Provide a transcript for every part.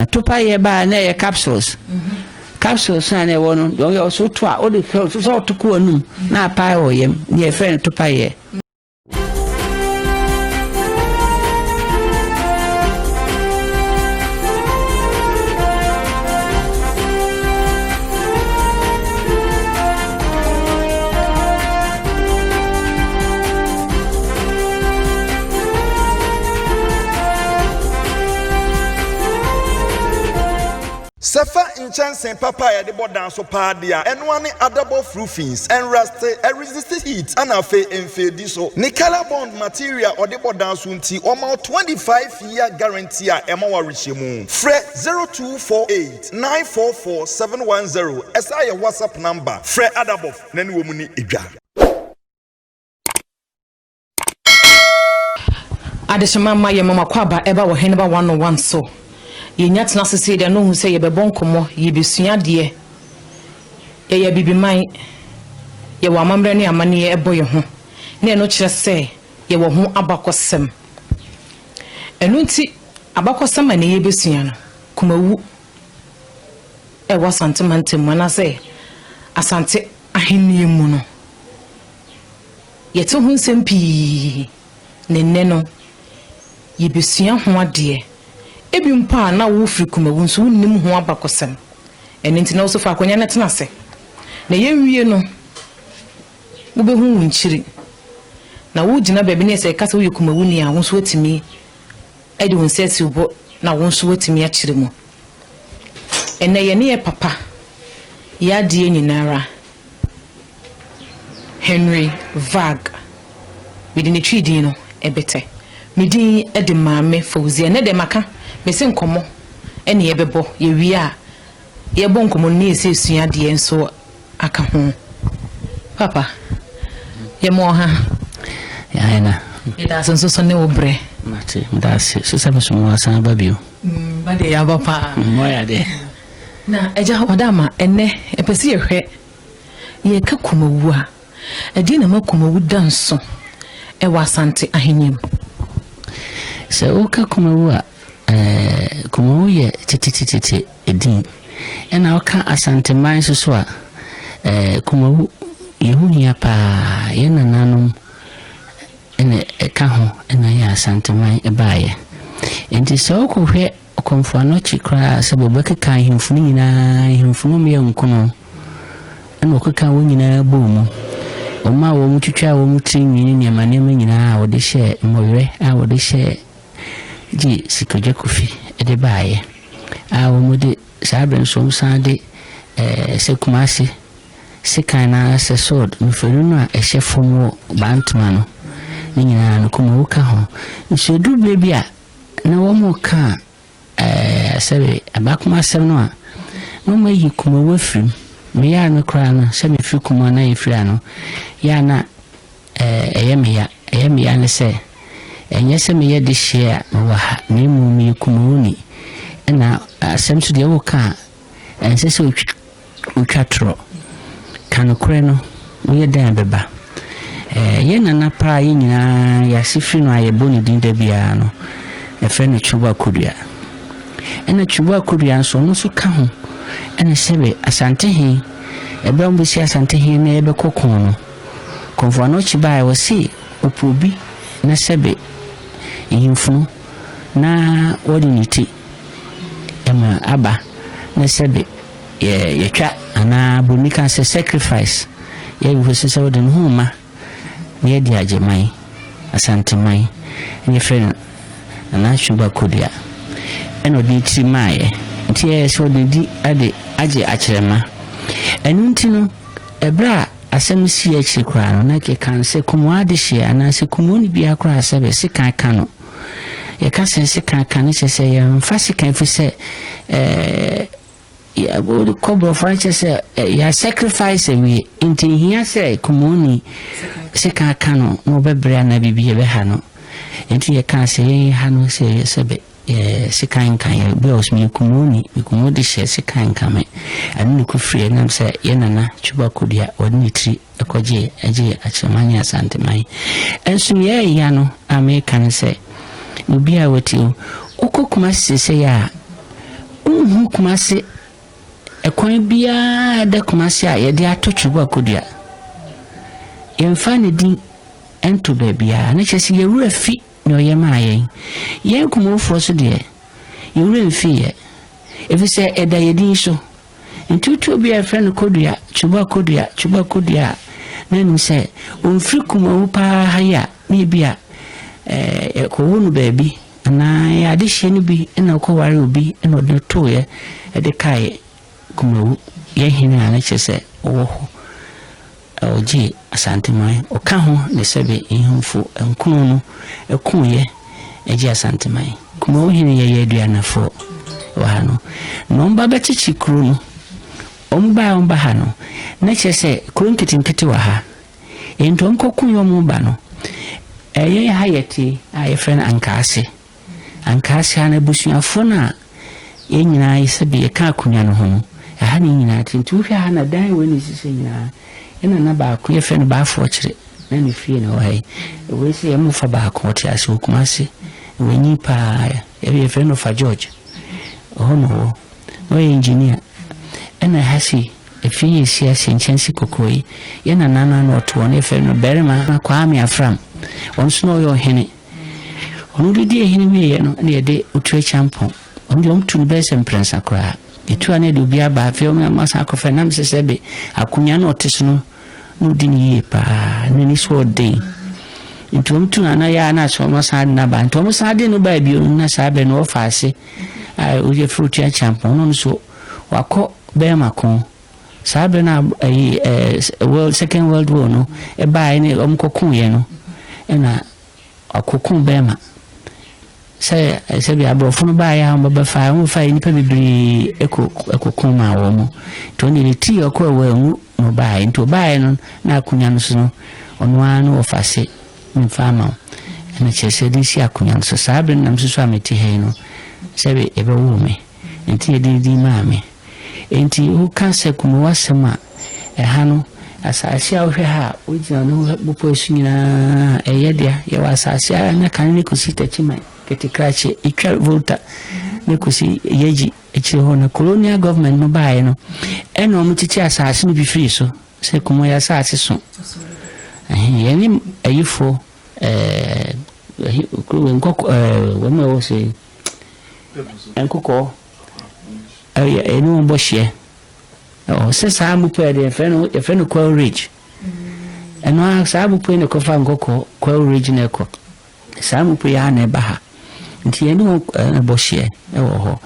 Topaeɛ baa na ɛyɛ capsules. Capsules na na ɛwɔ no, deɛ ɔyɛ ɔso to a wode sɛ ɔto kɔ w'anum na apae wɔ yam, deɛ yɛfrɛ no topaeɛ. Sɛ fa nkyɛnsee papa a yɛde bɔ dan so paa de a, ɛno ara ne adabɔf roofings, ɛnraste, ɛresiste heat, ɛna afei ɛmfeedi so. Ne colour bond material a ɔde bɔ dan so nti, wɔma wo 25 year guarantee a ɛma wo awerehyɛmu. Frɛ 0248 944 710, ɛsan yɛ WhatsApp number. Frɛ Adabɔf na ne wɔn nni dwa. Adehyema mma yɛn mma akwaaba ɛba wɔ Heneba 101 so. Yɛnya tena ase sei deɛ na ohu sɛ yɛbɛbɔ nkɔmmɔ, yɛbɛsua adeɛ. Yɛyɛ Abibiman, yɛwɔ amammerɛ ne amanneɛ ɛbɔ yɛn ho, na ɛno kyerɛ sɛ yɛwɔ ho abakɔsɛm. Ɛno nti abakɔsɛm a ɛnnɛ yɛbɛsua no, Kumawu ɛwɔ Asante mantam mu anaasɛ Asante ahennie mu no, Yɛte ho nsɛm pii, na nnɛ no, yɛbɛsua ho adeɛ. Ebi mpo a na wofiri Kumawu nso wonnim ho abakɔsɛm. Ɛno nti na wo nso fa akonnwa no tena ase, na yɛnwie no, wobɛhu wo nkyiri. Na wogyina baabi na sɛ yɛka sɛ woyɛ Kumawuni a, wo nso woatumi de wo nsa asi wo bo na wo nso woatumi akyerɛ mu. Ɛnnɛ yɛne yɛ papa yɛ adeɛ nyinara. Henry Vag, mede ne Twi din no bɛtɛ. Me din de Maame Fauzia. Ɛnnɛ deɛ maka, mese nkɔmmɔ ne yɛbɛbɔ. Yɛwie a, yɛbɔ nkɔmmɔ no na yɛsɛ yɛsua adeɛ nso aka ho. Papa, yɛma wo ha. Yɛayɛ Yɛda ase nso so ne wo berɛ. Mate, meda ase so sɛ mesom wo asan aba bio. Ba deɛ yɛaba paa. Moayɛ adeɛ. Na Agya Ɔdaama, ɛnnɛ yɛpɛ sɛ yɛhwɛ Yɛreka Kumawu a, ɛdeɛn na ɛma Kumawu da nso wɔ Asante ahennie mu? Sɛ woka Kumawu a, Kumawu yɛ tetetetete din. Ɛna woka Asanteman nso so a, Kumawu yɛ ho hia paa. Yɛn nananom na ɛka ho na yɛ Asanteman baeɛ. Nti sɛ wokɔhwɛ Ɔkɔmfo Anɔkye koraa sɛ wɔbɛkeka ahemfo no nyinaa, ahemfo no wɔyɛ nkono, ɛna ɔkekaa wɔn nyinaa bɔɔ mu. Wɔmaa wɔn twitwaa wɔn tiri nwi ne nneɛma nneɛma nyinaa a wɔde hyɛɛ mmɔwerɛ a wɔde hyɛɛ gye Sikadwa Kofi de baeɛ a wɔde saa berɛ nso wɔsan de ɛɛ sɛ Kumase sekan no ara sɛ sword mfanu no a ɛhyɛ fam wɔ Bantama no ne nyinaa no Kumawu ka ho. Nso ɛduru berɛ bi a Na wɔkaa ɛɛ sɛbe abakoma asɛm no a, na wɔayi kumawu afiri mu. Meyɛ a no koraa no, sɛ mefiri kumawu na yɛfiri ano, yɛ a na ɛɛ ɛyɛ me ya. Ɛyɛ me ya ne sɛ, ɛnyɛ sɛ meyɛ dehyeɛ a mewɔ ha, na mmom meyɛ kumawuni. Ɛna asɛm nso deɛ woka a, Ɛnsɛ sɛ wotwa torɔ. Ka nokorɛ no, woyɛ dɛn a ɛbɛba? Yɛn nana paa a yɛn nyinaa yɛn ase firi no a yɛbɔ ne din da biara no, yɛfrɛ no Twuba Kodua. Ɛna Twuba Kodua nso, ɔno nso ka ho. Ɛna sɛbe Asantehe, ɛberɛ a wɔbɛsi Asantehe na yɛbɛkɔ ko no, Komfo Anokye baeɛ, wɔse ɔpɛ obi na sɛbe nhemfunu na wɔde ne ti ma aba ne sɛbe yɛtwa anaa buroni ka sɛ sacrifice yɛ sɛ sɛ wode ne ho ma na yɛde agye man Asanteman ne yɛfrɛ no Nana Atweba Kodua ɛna ɔde ne tiri maayɛ nti yɛyɛ sɛ ɔde di ade agye akyerɛma ɛno nti no ɛberɛ a asɛm si akyiri koraa no na kɛka no sɛ kumu adehyeɛ anaasɛ kumu ne biara koraa sɛbe sekan ka no Yɛka sɛ sekan ka no kyerɛ sɛ yɛmfa sekan ɛfiri sɛ ɛɛ wode kɔ borɔfo no kyerɛ sɛ yɛ sacrifice awie nti nhia sɛ kumoni sekan ka no na ɔbɛbrɛ anaa biribi ɛbɛha no nti yɛka sɛ yɛn ha no sɛ sɛ bɛ sekan nka yɛ bi a ɔsɛ meyɛ kumoni mekumo de hyɛ sekan nka me ɛno ne kɔfiri ɛnam sɛ yɛ nana Twuba Kodua wɔde ne tiri Ɛkɔgyee ɛgyee Akyerɛma ne Asanteman. Nso nea ɛyɛ ya no a meka ne sɛ, obiara a wate o, wokɔ Kumasi seesei a, Wonhu Kumase ɛkwan biara ɛda Kumase a yɛde ato Twebo Akodua. Yɛmfa ne din nto baabiara. Ne kyerɛ sɛ yɛwura fi nea ɔyɛ maa yɛn. Yɛn Kumawofoɔ so deɛ, yɛwura mfi yɛ. Ɛfiri sɛ ɛda yɛ din so. Nti wotu obi a yɛfrɛ no Kodua, Twebo Akodua, Twebo Akodua a, na anim sɛ ɔmfiri Kumawu paa ha yi a, na ebi a ɛkɔwo no baabi anaa yɛ adehyeɛ no bi na ɔkɔware obi na ɔde no tooeɛ ɛde kae Kumawu. Yɛn hene a na kyerɛ sɛ ɔwɔ hɔ, ɔgye Asanteman, ɔka ho ne sɛbe nhemfo nkono no ɛkoeɛ ɛgye Asanteman. Kumawu hene yɛyɛ aduanafoɔ wɔ ha no, na ɔmba bɛkyekye kuro no. Ɔmo baa ɔmba ha no, na kyerɛ sɛ kuro nketenkete wɔ ha. Nti ɔmkɔko yɛ ɔmo ba no, ɛyɛ ha yɛte a yɛfrɛ no Ankaase. Ankaase ha no, abusuafoɔ no a yɛn nyinaa sɛbe yɛka akonnwa no ho no, ɛha ne nyinaa te. Nti wohwɛ ha na dan wei ne sisɛ nyinaa, ɛna na baako yɛfrɛ no Baafoɔ Kyere, na ne fie na ɛwɔ ha yi. Wei sɛ yɛn mofa baako ɔte ase wɔ Kumase, wɔnyi paa, yɛfrɛ no Fa George, ɛhɔ na ɔwɔ, na ɔyɛ engineer. Ɛna ha si efie yɛ si ase nkyɛnse kɔkɔɔ yi, yɛn nana no na ɔte hɔ no, yɛfrɛ no Barima Kwame Afram. Ɔno nso na ɔyɛ ɔhene. Ɔno de di ehene wieɛ no, ɛna yɛde Otu Akyampɔn. Ɔno deɛ ɔmtu no bɛyɛ sɛ mprɛnsa koraa. Etu a na yɛde obi aba, afei ɔmo asan akɔfɛ nam sɛ sɛbe akonnwa na ɔte so no, na ɔdi ne yie paa, n'ani so ɔden. Nti ɔmo tu no ana yɛ a na asɛ ɔmo asan de n'aba. Nti ɔmo san de no baa bio no, na saa bɛ no ɔfa ase a yɛfrɛ Otu Akyampɔn. Ɔno nso wakɔ bɛrima ko. Saa bere no a ɛyi ɛɛ Second World War no ɛbaeɛ ne ɔmo kɔkoeɛ no, ɛna akɔko bɛrima sɛ sɛbi aborɔfo no baeɛ a wɔbɛfa wɔbɛfa nnipa bebree ɛkɔ ɛkɔko maa wɔn mo. Nti ɔno deɛ ne ti ɔkɔ ɛwɔ ɛnwu na ɔbaeɛ. Nti ɔbaeɛ no na akonnwa no so no, ɔno ara no wɔfa ase mfa ama wo, ɛna kyerɛ sɛ de si akonnwa no so. Saa bere no nam so so a mete ha yi no, sɛbi ɛbɛwoo me, nti yɛde din maa me. Nti woka sɛ Kumawu asɛm a, ɛha no asase a wohwɛ ha a wogyina no bepɔ so nyinaa ɛyɛ dea. Yɛwɔ asase a na kane ne kɔsi Takyiman Ketekrakye, ɛtwa Volta ne kɔsi Yɛgyi akyire hɔ. Na colonial government no baeɛ no, ɛna ɔmo kyekye asase no bi firi so sɛ Kumawu yɛ asase so. Yɛne ayifoɔ kuro nkɔkɔ wɔn a ɛwɔ sɛ nkokɔ ɛyɛ ɛne wɔn bɔ hyeɛ sɛ saa bepɔ yɛ deɛ yɛfrɛ no Quail Ridge. Ɛno a saa bepɔ yi na ɛkɔfa nkɔkɔ Quail Ridge na ɛkɔ saa bepɔ yi a na ɛba ha. Nti yɛne wɔn ɛbɔ hyeɛ ɛwɔ hɔ.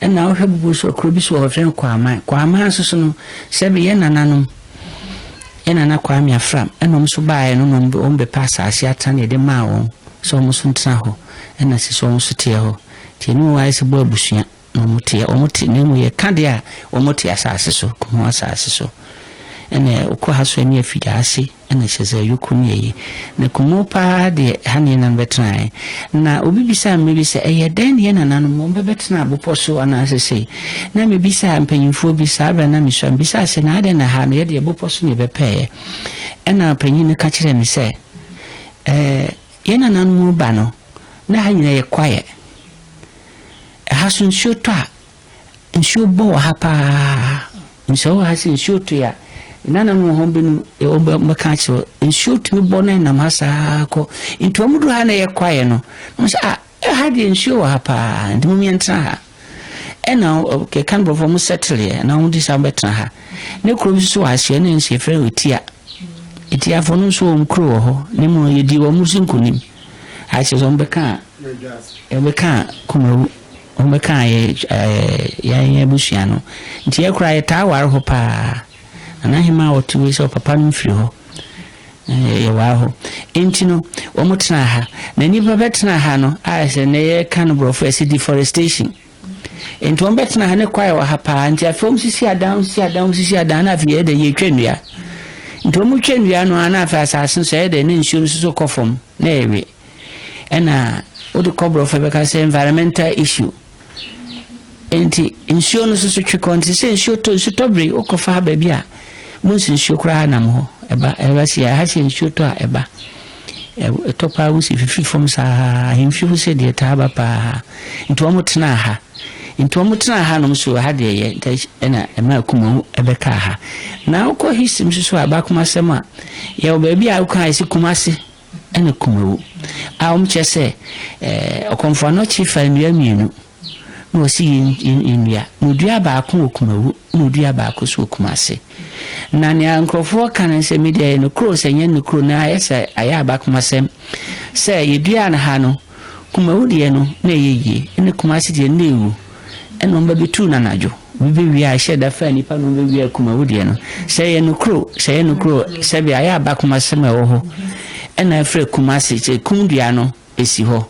Ɛna wohwɛ bepɔ so, kuro bi so wɔ hɔ yɛfrɛ no Kwaman. Kwaman nso so no, sɛbi yɛn nananom, yɛn nana Kwame Afram, ɛna wɔn nso baeɛ no na wɔn bɛpɛ asase atena na yɛde maa wɔn sɛ wɔn nso ntena hɔ. Ɛna sisi wɔn nso teɛ hɔ. Nti ɛne wɔn ayɛ sɛ bɔ abusua na wɔn te wɔn te na emu yɛ ka deɛ a wɔn te asase so, Kumawu asase so. Ɛna okɔ ha so ɛne afidie ase, ɛna kyerɛ sɛ yoko ne yɛyi na Kumawu paa deɛ ha ne yɛn nan bɛtenaeɛ. Na obi bisa mme bi sɛ ɛyɛ dɛn ne yɛn nananom wɔn bɛbɛtena bepɔ so anaasɛ sei. Na mebisa mpanyinfoɔ bi saa berɛ na mesua, mbisa sɛ na adɛn na ha no yɛdeɛ bepɔ so ne yɛbɛpɛeɛ. Ɛna panyin no ka kyerɛɛ me sɛ yɛn nananom ba no na ha nyinaa yɛ kwaeɛ. Ɛha so nsuo tɔ a, nsuo bɔ wɔ ha paa. Nsuo wɔ ha sɛ nsuo tɔ a, nananom wɔ hɔ binom wɔbɛka akyerɛ nsuo tumi bɔ na ɛnam ha saa kɔ. Nti wɔn duru ha na ɛyɛ kwaeɛ no, wɔn sɛ ah, ɛha deɛ nsuo wɔ ha paa, nti mo yɛntena ha. Ɛna kɛka no borɔfo wɔn settle yɛ na wɔn de sa bɛtena ha. Ne kuro bi nso wɔ aseɛ ne nso yɛfrɛ no Etia. Etiafoɔ no nso wɔn kuro wɔ hɔ, ne mu yɛdi wɔn so nkonim. Akyerɛ sɛ wɔn bɛka wɔbɛka Kumawu, wɔn bɛka yɛ yɛn yɛn abusua no. Nti yɛ koraa yɛtaa ware hɔ paa. Nana ahema a ɔte wei sɛ ɔpapa no mfiri hɔ, yɛware hɔ. Nti no wɔn tena ha na nnipa bɛtena ha no a sɛ na yɛka no borɔfo ɛsɛ deforestation. Nti wɔn bɛtena ha ne kwae wɔ ha paa. Nti afei wɔn sisi adan, sisi adan, sisi adan na afei yɛ dɛ yɛtwa nnua. Nti wɔn twa nnua no a na afei asase nso ɛyɛ dɛ ne nsuo nso so kɔ fam na ɛwe. Ɛna wode kɔ borɔfo bɛka sɛ environmental issue. Nti nsuo no nso so twe kɔ. Nti sɛ nsuo tɔ, nsu tɔ bere wokɔfa ha baabi a mo nso nsuo koraa nam hɔ ɛba. Ɛba si ha sɛ nsuo tɔ a ɛba ɛtɔ paa, wosi fifi fam saa ahemfie hɔ sɛ deɛ taa ba paa. Nti wɔn tena ha. Nti wɔn tena hanom so ha deɛ yɛ nti ɛna ɛma Kumawu ɛbɛkaa ha. Na wokɔ history nso so a, abakomasɛm a yɛwɔ baabi a wokɔ a yɛsi Kumase ɛna Kumawu a wɔn kyerɛ sɛ Ɔkɔmfo Anɔkye fa nnua mmienu na wɔsi yɛn nnua, na odua baako wɔ Kumawu na odua baako so wɔ Kumase. Na nea nkurɔfoɔ ka no sɛ medeɛ ɛyɛ nokoro sɛ nyɛ nokoro, na ayɛ sɛ ayɛ abakomasɛm sɛ yɛdua no ha no, Kumawu deɛ no na ɛyɛ yie, ɛne Kumase deɛ no na ɛwu, ɛna wɔn bɛbɛtu no anadwo obi bɛwie a ɛhyɛ da fa nipa na wɔn bɛwie Kumawu deɛ no. Sɛ ɛyɛ nokoro sɛ ɛyɛ nokoro, sɛbi ayɛ abakomasɛm a ɛwɔ hɔ ɛna ɛfrɛ Kumase sɛ kum dua no esi hɔ,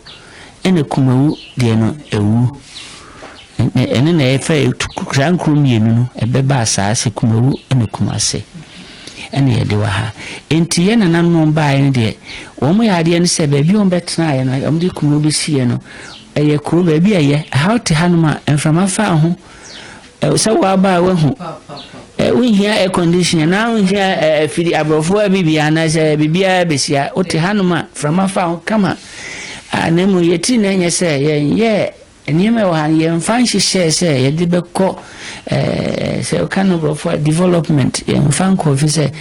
ɛna Kumawu deɛ no ɛwu. Ɛne na ɛfrɛ saa nkuro mmienu no ɛbɛba saa sɛ Kumawu ɛna Kumase ɛna yɛde wɔ ha. Nti yɛn nananom baeɛ no deɛ, wɔn yɛ adeɛ no sɛ baabi a wɔn bɛtenaeɛ no, wɔn de Kumawu bɛsiiɛ no, ɛyɛ kuro baabi a ɛyɛ ɛha. Wote hanom a, mframa fa ho sɛ wɔaba a wahu wonhia air condition anaa wonhia afidi aborɔfoɔ a biribiara anaasɛ biribiara bɛsia. Wote hanom a, mframa fa ho kama. Na mmom yɛtiri na ɛnyɛ sɛ yɛnyɛ nneɛma ɛwɔ ha no, yɛmfa nhyehyɛɛ sɛ yɛde bɛkɔ sɛ woka no borɔfo a, development. Yɛmfa nkɔ fi sɛ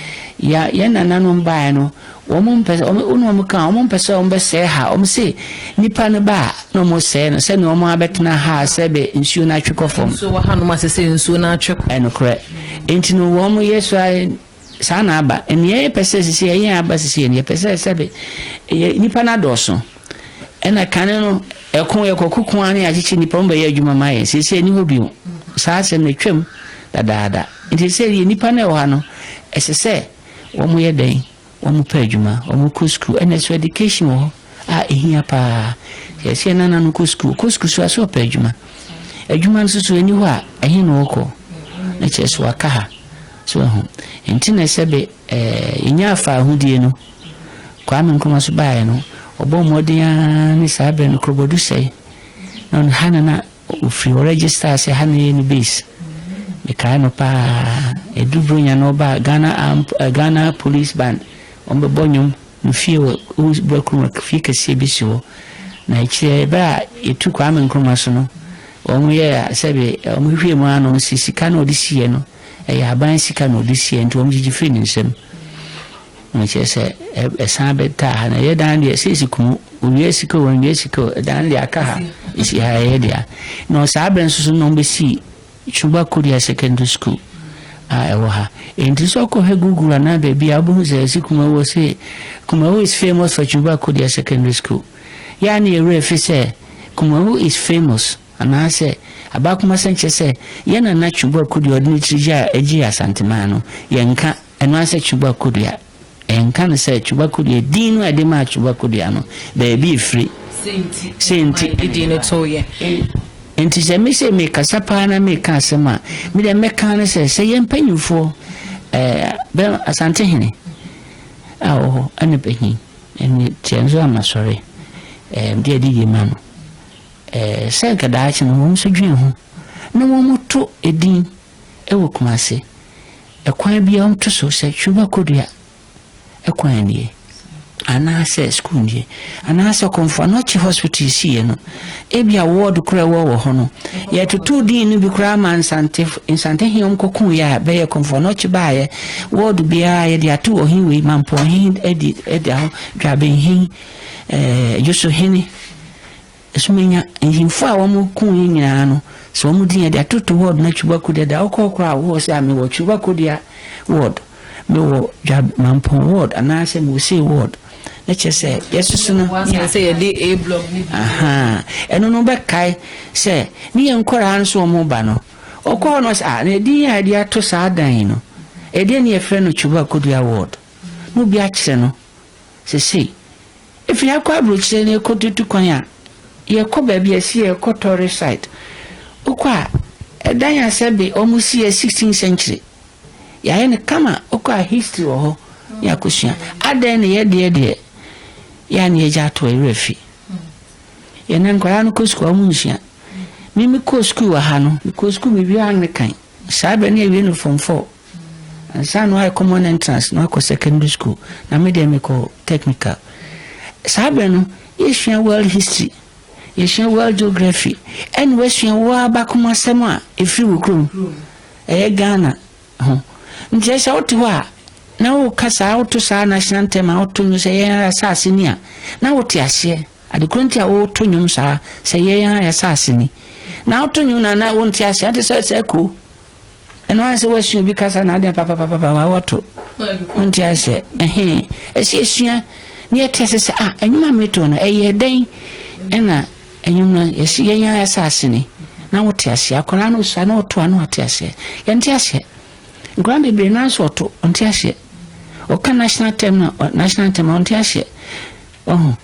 yɛn nananom baeɛ no, wɔn mpɛ sɛ wɔn ne wɔn ka, wɔn mpɛ sɛ wɔn bɛsɛe ha. Wɔn se nipa no ba a na wɔn sɛe no sɛnea wɔn abɛtena ha sɛbe nsuo no atwe kɔ fam. Nsuo wɔ hanom asese nsuo no atwe kɔ. Ɛnokorɛ, nti no wɔn yɛ so a saa na aba. Nea yɛpɛ sɛ sisi ɛyɛ aba sisi yɛ, yɛpɛ sɛ sɛbe yɛ nipa no adɔɔso, ɛna kane no ɛko yɛkɔ koko a ne yɛakyekye nipa wɔn bɛyɛ adwuma ma yɛn. Sisi ɛni hɔ bio, saa asɛm no twam dadaada. Nti sɛ yɛ nipa no ɛwɔ ha no, ɛsɛ sɛ wɔn yɛ dɛn, wɔn pɛ adwuma, wɔn kɔ sukuu. Ɛna so education wɔ hɔ a ehia paa. Yɛsɛ yɛn nana no kɔ sukuu, kɔ sukuu so aso ɔpɛ adwuma. Adwuma nso so ɛni hɔ a, ɛhe na ɔkɔ? Na kyerɛ so waka ha so ɛho. Nti na sɛbe yɛnya afa ahodie no, Kwame Nkrumah so baeɛ no, ɔbɔ mmɔden ara ne saa berɛ no Kurobɔdu sɛe na ɔno ha na ofiri hɔ register sɛ ha na yɛ no base. Mekae no paa, ɛdu Buronya no, ɔba Ghana Armed, Ghana Police Band, wɔn bɛbɔ nnwom no fie wɔ Buakurom, fie kɛseɛ bi si hɔ. Na akyire berɛ a yɛtu Kwame Nkrumah so no, wɔn yɛ sɛbe wɔn hwehwɛ mu ano si sika na ɔde siiɛ no, ɛyɛ aban sika na ɔde siiɛ, nti wɔn gyegye firi ne nsam. Na kyerɛ sɛ ɛsan bɛtaa ha na ɛyɛ dan deɛ sɛ esi kum owia sika o, wɔnwia sika o, ɛdan deɛ aka ha, esi ha, ɛyɛ deɛ. Na saa berɛ nso so na wɔn bɛsi Chuba Kodia Secondary School a ɛwɔ ha. Nti sɛ ɔkɔhwɛ Google anaa baabi a, wobɛhu sɛ ɛsi Kumawu, sɛ Kumawu is famous for Chuba Kodia Secondary School. Yɛa ne yɛwerɛ fi sɛ Kumawu is famous anaasɛ abakoma sɛ nkyerɛ sɛ yɛn nana Chuba Kodia ɔde ne tiri gye a ɛgye Asanteman no, yɛnka ɛno ara sɛ Chuba Kodia. Ɛnka no sɛ Chuba Kodia din no a ɛde maa Chuba Kodia no, baabi efiri sɛ nti din no to yɛ. Nti sɛ me sɛ mekasa paa na meka asɛm a, medeɛ mɛka no sɛ yɛn mpanyimfoɔ bɛ Asantehene a wɔ hɔ ɛne panyin ɛne tiɛ nso ama sɔre deɛ ɛde yie ma no sɛ nka daakye no wɔn nso dwen ho na wɔn to edin ɛwɔ Kumase ɛkwan bi a wɔn to so sɛ Chuba Kodua ɛkwan nie, anaasɛ school nie, anaasɛ Kɔmfo Anɔkye Hospital siiɛ no, ebi a ward koraa ɛwɔ wɔ hɔ no, yɛtoto din no bi koraa ma Nsante Nsante he ɔm kɔko yɛ a bɛyɛ Kɔmfo Anɔkye baayɛ. Ward biara yɛde ato ɔhen wei, Mampɔ ɔhen ɛdi ɛda hɔ, Dwabenhen, Dwosohene, Esumenya nhemfo a wɔn ko yɛ nyinaa no, sɛ wɔn din yɛde atoto ward na Chuba Kodua da wokɔ koraa wɔ sɛ a mewɔ Chuba Kodua ward, mewɔ Dwa Mampɔn ward, anaasɛ mewɔ sei ward, na kyerɛ sɛ yɛsoso no. Sɛ yɛde A block ne B. Ɛno no bɛkae sɛ ne yɛn nkɔraa nso wɔn ba no, ɔkɔ hɔ no sɛ a na ɛdin a yɛde ato saa dan yi no, ɛdeɛ ne yɛfrɛ no Chuba Kodua ward, na obi akyerɛ no sesei. Ɛfiri akɔ aburokyerɛ no, yɛkɔ kwan a yɛkɔ baabi a ɛsi yɛkɔ tourist site, wokɔ a ɛdan a sɛbe ɔmo si yɛ 16th century, yɛayɛ no kama. Wokɔ a history wɔ hɔ ne akosua. Adɛn ne yɛdeɛ deɛ yɛa ne yɛgya ato ɛwerɛ fi yɛnɛ? Nkwadaa no kɔ sukuu a, ɔmo nsua. Me mekɔ sukuu wɔ ha no, mekɔ sukuu mewie Anglican saa bɛ ne awie no form 4 ansa na wayɛ common entrance na wakɔ secondary school, na me deɛ mekɔ technical. Saa bɛ no yɛsua world history. Yɛsua world geography ɛna wasua wo abakomasɛm a ɛfiri wo kurom, ɛyɛ Ghana ho. Nti sɛ wote hɔ a na woka saa, woto saa national anthem a woto nnwom sɛ yɛn ara asase ni a, na wote aseɛ adekoro nti a woto nnwom saa sɛ yɛn ara asase ni. Na woto nnwom na na wonte aseɛ ate sɛ sɛ ko ɛno ara sɛ woasua obi kasa na adeɛ papapapapa wa wɔto wonte aseɛ. Ɛhe ɛsɛ esua na yɛte ase sɛ ah, ɛnwom a meto no ɛyɛ dɛn, ɛna ɛnwom no yɛsi yɛn ara asase ni, na wote aseɛ. Akwadaa no sua na ɔto a na wate aseɛ. Yɛnte aseɛ, nkwadaa bebree naa nso ɔto ɔnte aseɛ. Ɔka national anthem na national anthem ɔnte aseɛ. Ɔho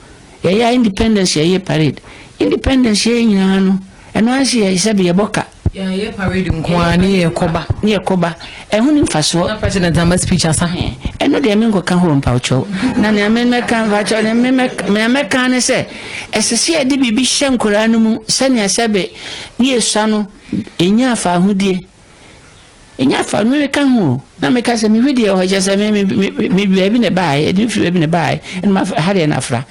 yɛyɛ independence, yɛyɛ parade independence, yɛyɛ nyinaa no, ɛno ara sɛ yɛ sɛbi yɛbɔ ka. Yɛyɛ parade nko ara ne yɛkɔba. Ne yɛkɔba, ɛho ne mfasoɔ. Na president ama speech asa. Ɛno deɛ menkɔka ho mpawkyɛw, na nea memɛka mpakyɛw, nea memɛka ne sɛ ɛsɛ sɛ yɛde biribi hyɛ nkoraa no mu sɛnea sɛbe ne yɛsua no ɛnya afa ahodie, ɛnya afa no. Meka ho o, na meka sɛ mehwɛ deɛ ɔhɔ kyɛ sɛ me baabi na ɛbaeɛ, ɛde firi baabi na ɛbaeɛ, ɛno ha deɛ no afra.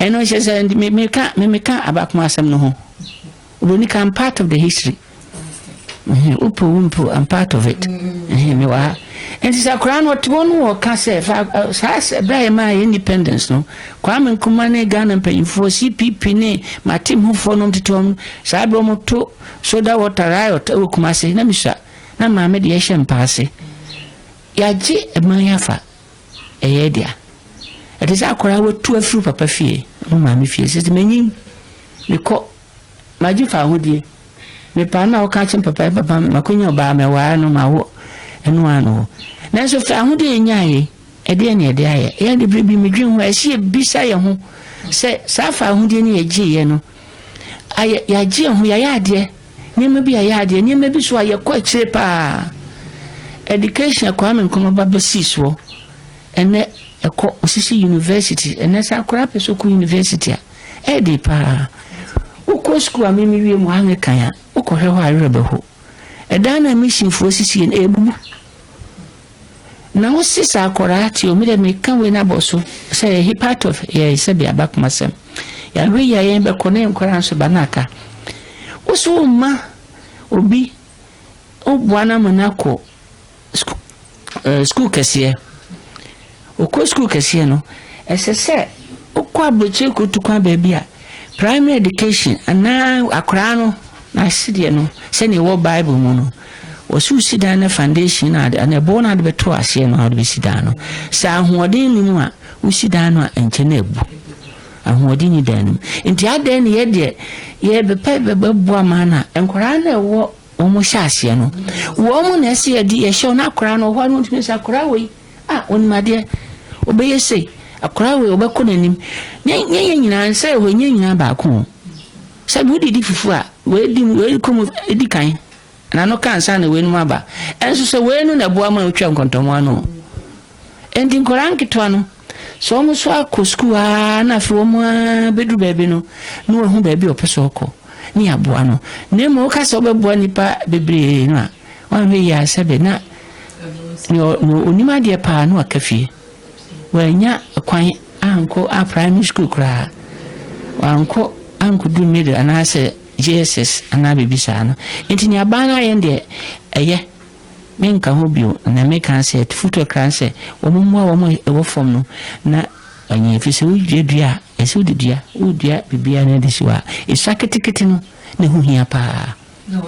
Ɛno kyɛ sɛ meka memeka abakoma asɛm no ho. Obroni ka, I'm part of the history. Wopɛ wo mpo, I'm part of it. Mewɔ ha. Nti sɛ akwaraa no ɔte hɔ no wɔka sɛ fa saa berɛ a yɛmaa yɛ independence no, Kwame Nkrumah ne Ghana mpanyimfoɔ, CPP ne matemhofoɔ nom tete wɔn saa berɛ wɔn to soda water riot wɔ Kumase, na mesua na maame de yɛhyɛ mpa ase. Yɛagye ɛman yi afa, ɛyɛ dea. Ɛte sɛ akwaraa watu afiri papa fie wo maame fie sɛ sɛ manyin mekɔ magye fa ahodie mepaa na woka kyerɛ papa, papa makonya ɔbaa mɛwaa no mawo ɛno ano hɔ. Nanso fa ahodie yɛnyaeɛ, ɛdeɛ ne ɛde ayɛ yɛn de bere bi medwen ho. Ɛsɛ yɛbisa yɛn ho sɛ saa fa ahodie no yɛgyeeɛ no ayɛ, yɛagye yɛn ho, yɛayɛ adeɛ nneɛma bi, yɛayɛ adeɛ nneɛma bi so a yɛkɔ akyire paa. Education, Kwame Nkrumah ba bɛsii soɔ, ɛnɛ ɛkɔ osisi university. Ɛnɛ sɛ akwaraa pɛ sɛ ɔkɔ university a, ɛɛde paa. Wokɔ sukuu a mimi wie mu Anglican a, wokɔhwɛ hɔ a werɛ bɛho. Ɛdan no a missionfoɔ sisi no ɛbubu na wosi sɛ akwaraa te omi dɛ meka wei no abɔ so sɛ yɛ part of yɛ sɛbi abakomasɛm. Yɛahwɛ yi a yɛn bɛkɔ na yɛn nkwaraa nso ba no aka woso wo mma obi woboa no ama no akɔ sukuu kɛseɛ. Wokɔ sukuu kɛseɛ no, ɛsɛ sɛ wokɔ aburokyire kotu kwan baabi a primary education anaa akwaraa no n'asedeɛ no sɛnea ɛwɔ Bible mu no, wɔsi wosi dan no foundation na ade ana ɛboɔ no ade bɛto aseɛ no a wɔde bɛsi dan no. Sɛ ahoɔden ni mu a, wosi dan no a nkyɛn na ebu. Ahoɔden ni dan no mu nti adan ne yɛ deɛ yɛbɛpɛ bɛboa maa no a nkwaraa no ɛwɔ wɔn hyɛ aseɛ no, wɔn na ɛsɛ yɛde yɛhyɛ wɔn. Akwaraa no ɔhɔ no ntumi sɛ akwaraa wei a onim adeɛ ɔbɛyɛ sei, akwaraa wei ɔbɛkɔ n'anim. Nyɛ nyɛ nyinaa nsa ɛhɔ nyɛ nyinaa baako o. Sɛbi wodidi fufu a, wei di wei kɔ mu di kan na no ka nsa na wei no mu aba. Ɛnso sɛ wei no na ɛboa ma otwa nkɔntɔmmoa no. Nti nkwaraa nketewa no sɛ wɔn nso akɔ sukuu aa na afei wɔn ara bɛduru baabi no na wɔahu baabi a ɔpɛ sɛ ɔkɔ ne aboa no. Na mmom woka sɛ wobɛboa nnipa bebree no a, wanhwɛ yie a sɛbe na nea onim adeɛ paa na waka fie, wanya kwan ankɔ a primary school koraa, wankɔ ankɔdu middle anaasɛ JSS anaa biribi saa no. Nti nea aban no ayɛ deɛ ɛyɛ, menka ho bio. Na meka sɛ foto kra sɛ wɔn mmoa wɔn a ɛwɔ fam no na ɔnyɛ fi sɛ wodua dua a, ɛsɛ wode dua wodua biribiara no de si hɔ a ɛsua ketekete no na ɛho hia paa na